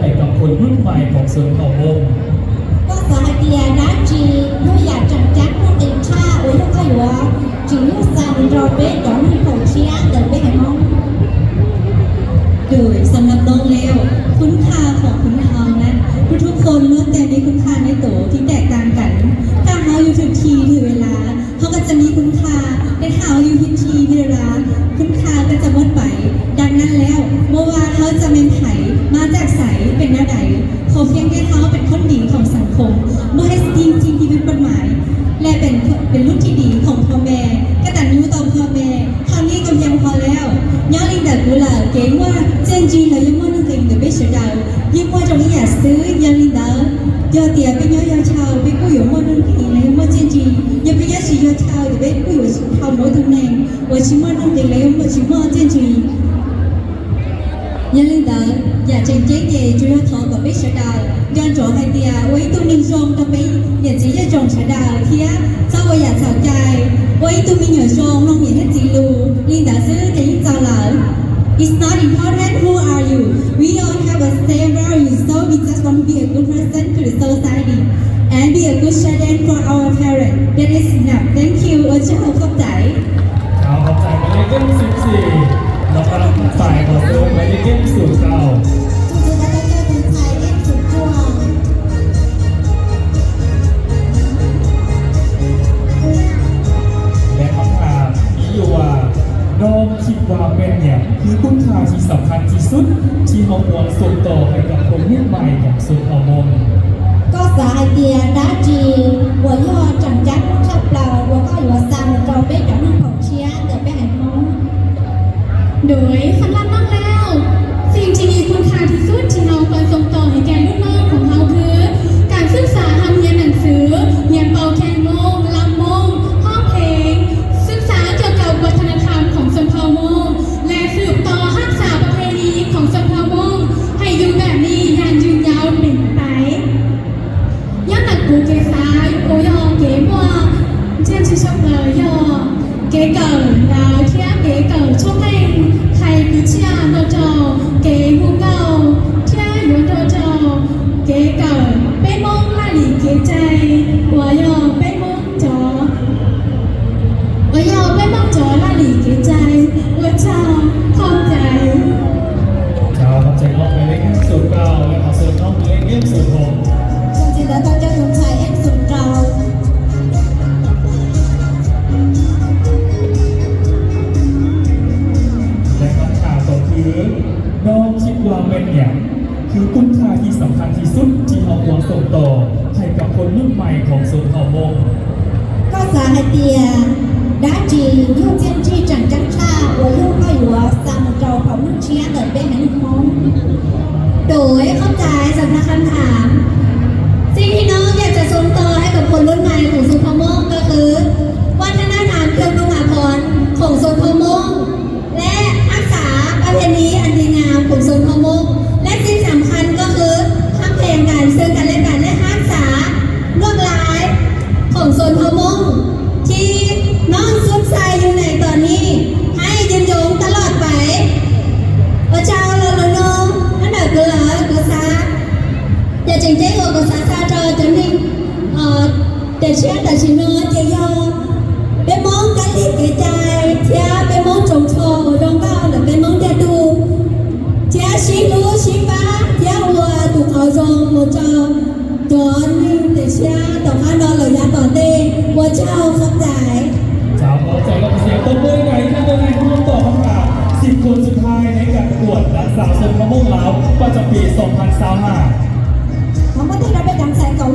Hais kom khuv hnub mais pom xwm thaum mus. Koj xav hais tias dab tsi yog yam tseem ceeb muaj nqis tshaj uas yog koj yuav tsim nyog xa mus rau peb cov neeg phaum tshiab ntawm peb haiv Hmoob? Đúng, สำหรับน้องแล้ว คุณค่าของคุณธรรมนะ ทุกๆคนล้วนแต่มีคุณค่าในตัวที่แตกต่างกัน ถ้าเฮาอยู่ทุกที่ทุกเวลา เขาก็จะมีคุณค่า แต่ถ้าเฮาอยู่ผิดที่ผิดเวลา คุณค่าก็จะหมดไป ดังนั้นแล้ว บ่ว่าเขาจะเป็นไผ มาจากไส เป็นแนวใด ขอเพียงแค่เขาเป็นคนดีของสังคม บ่เฮ็ดสิ่งที่ผิดกฎหมาย และเป็น เป็นลูกที่ดีของพ่อแม่ กตัญญูต่อพ่อแม่ เท่านี้ก็เพียงพอแล้ว Nyob li ntawm kuv lawm, kev muaj txiaj ntsig los yog muaj nuj nqis ntawm peb sawv daws yeej muaj zoo ib yam xwb. Yog li ntawd, yog tias peb nyob yog chaw, peb kuj yuav muaj nuj nqis los yog muaj txiaj ntsig. Yog peb nyob tsis yog chaw, ces peb kuj yuav tsis tau muaj tus neeg uas tsis muaj nuj nqis los yog muaj tsis muaj txiaj ntsig. Yog li ntawd, yam tseem ceeb ces tsuas yog thov kom peb sawv daws nco ntsoov hais tias ua ib tug neeg zoo rau peb niam txiv yav tsoom sawv daws thiab txhob ua yam txhaum cai, ua ib tug me nyuam zoo mloog niam thiab txiv lus, li ntawd xwb ces yeej txaus lawm. It's not important who are you. We all have a same value, so we just want to be a good person to the society and be a good student for our parents. That is enough. Thank you. Ua tsaug, khov cai. Khov cai, maiv leej keeb xwm txim, los koj los khov cai kom xwb, maiv leej keeb xwm tau. Lawv khov cai ib yuav, no tsis kua peb niam, คือคุณค่าที่สำคัญที่สุด ที่เราควรส่งต่อให้กับคนรุ่นใหม่ของชนเผ่า Koj xav hais tias dab tsi uas yog tseem ceeb tshaj plaws uas koj yuav xa mus rau peb cov neeg phaum tshiab ntawm peb haiv Hmoob? Đúng, สำหรับน้องแล้ว สิ่งที่มีคุณค่าที่สุด ที่เราควรส่งต่อให้แก่ลูกน้องของเราคือ การศึกษา ห้ามเรียนหนังสือ เรียนเป่าแคนโมง ลำวง ร้องเพลง ศึกษาเกี่ยวกับวัฒนธรรมของชนเผ่ามง และสืบต่อรักษาประเพณีของชนเผ่ามง ให้อยู่แบบนี้อย่างยืนยาวเป็นไป Nyob ntawm kuv kev xav uas yog kev muaj txiaj ntsig tshaj plaws yog kev kawm ntawv thiab kev kawm tshuaj qeej, hais kwv txhiaj nrog rau kev hu nkauj thiab yuav nrog rau kev kawm peb Hmoob laj lim kev cai uas yog peb Hmoob cov, uas yog peb Hmoob cov laj lim kev cai. Ua tsaug, khov cai. Tau, khov cai koj, maiv leej keeb xwm tau, lawv khov cai koj, maiv leej keeb xwm tau. Txuas ntxiv ntawd tau coj tus ntxhais Eb Xum rau. Lawv khov cai tau khwv, no tsis kua peb niam, คือคุณค่าที่สำคัญที่สุด ที่เราควรส่งต่อให้กับคนรุ่นใหม่ของชนเผ่า Koj xav hais tias dab tsi yog txiaj ntsig tseem ceeb tshaj uas yog koj yuav xa mus rau phaum Hmoob tshiab ntawm peb haiv neeg Hmoob? Đúng, khov cai สำหรับคำถาม สิ่งที่น้องอยากจะส่งต่อให้กับคนรุ่นใหม่ของชนเผ่ามงก็คือ วัฒนธรรมเครื่องนุ่งอาภรณ์ของชนเผ่ามง และรักษาประเพณีอันดีงามของชนเผ่ามง และสิ่งสำคัญก็คือฮักแพงกันซึ่งกันและกัน และรักษาลวดลายของชนเผ่ามง ที่น้องสวมใส่อยู่ในตอนนี้ ให้ยืนยงตลอดไป Ua tsaug los lus no, nyob ntawm kuv lawm kuv xav, yog tseem ceeb uas kuv xav xa rau cov neeg tiam tshiab tam sim no ces yog peb Hmoob kab lis kev cai thiab peb Hmoob tsoos tsho uas zoo nkauj ntawm peb Hmoob ntiag tug, thiab sib hlub sib pab thiab ua tus qauv zoo mus rau cov neeg tiam tshiab tom qab no lawm yav tom ntej. Ua tsaug, khov cai. Chào, khov cai, một tràng tôm bơi này, các đơn này không tỏ không cả. Xinคนสุดท้ายในการประกวดนางสาวชนเผ่ามงลาวประจำปีสองพันยี่สิบห้า Thov muab teg rau peb cov ntxhais kom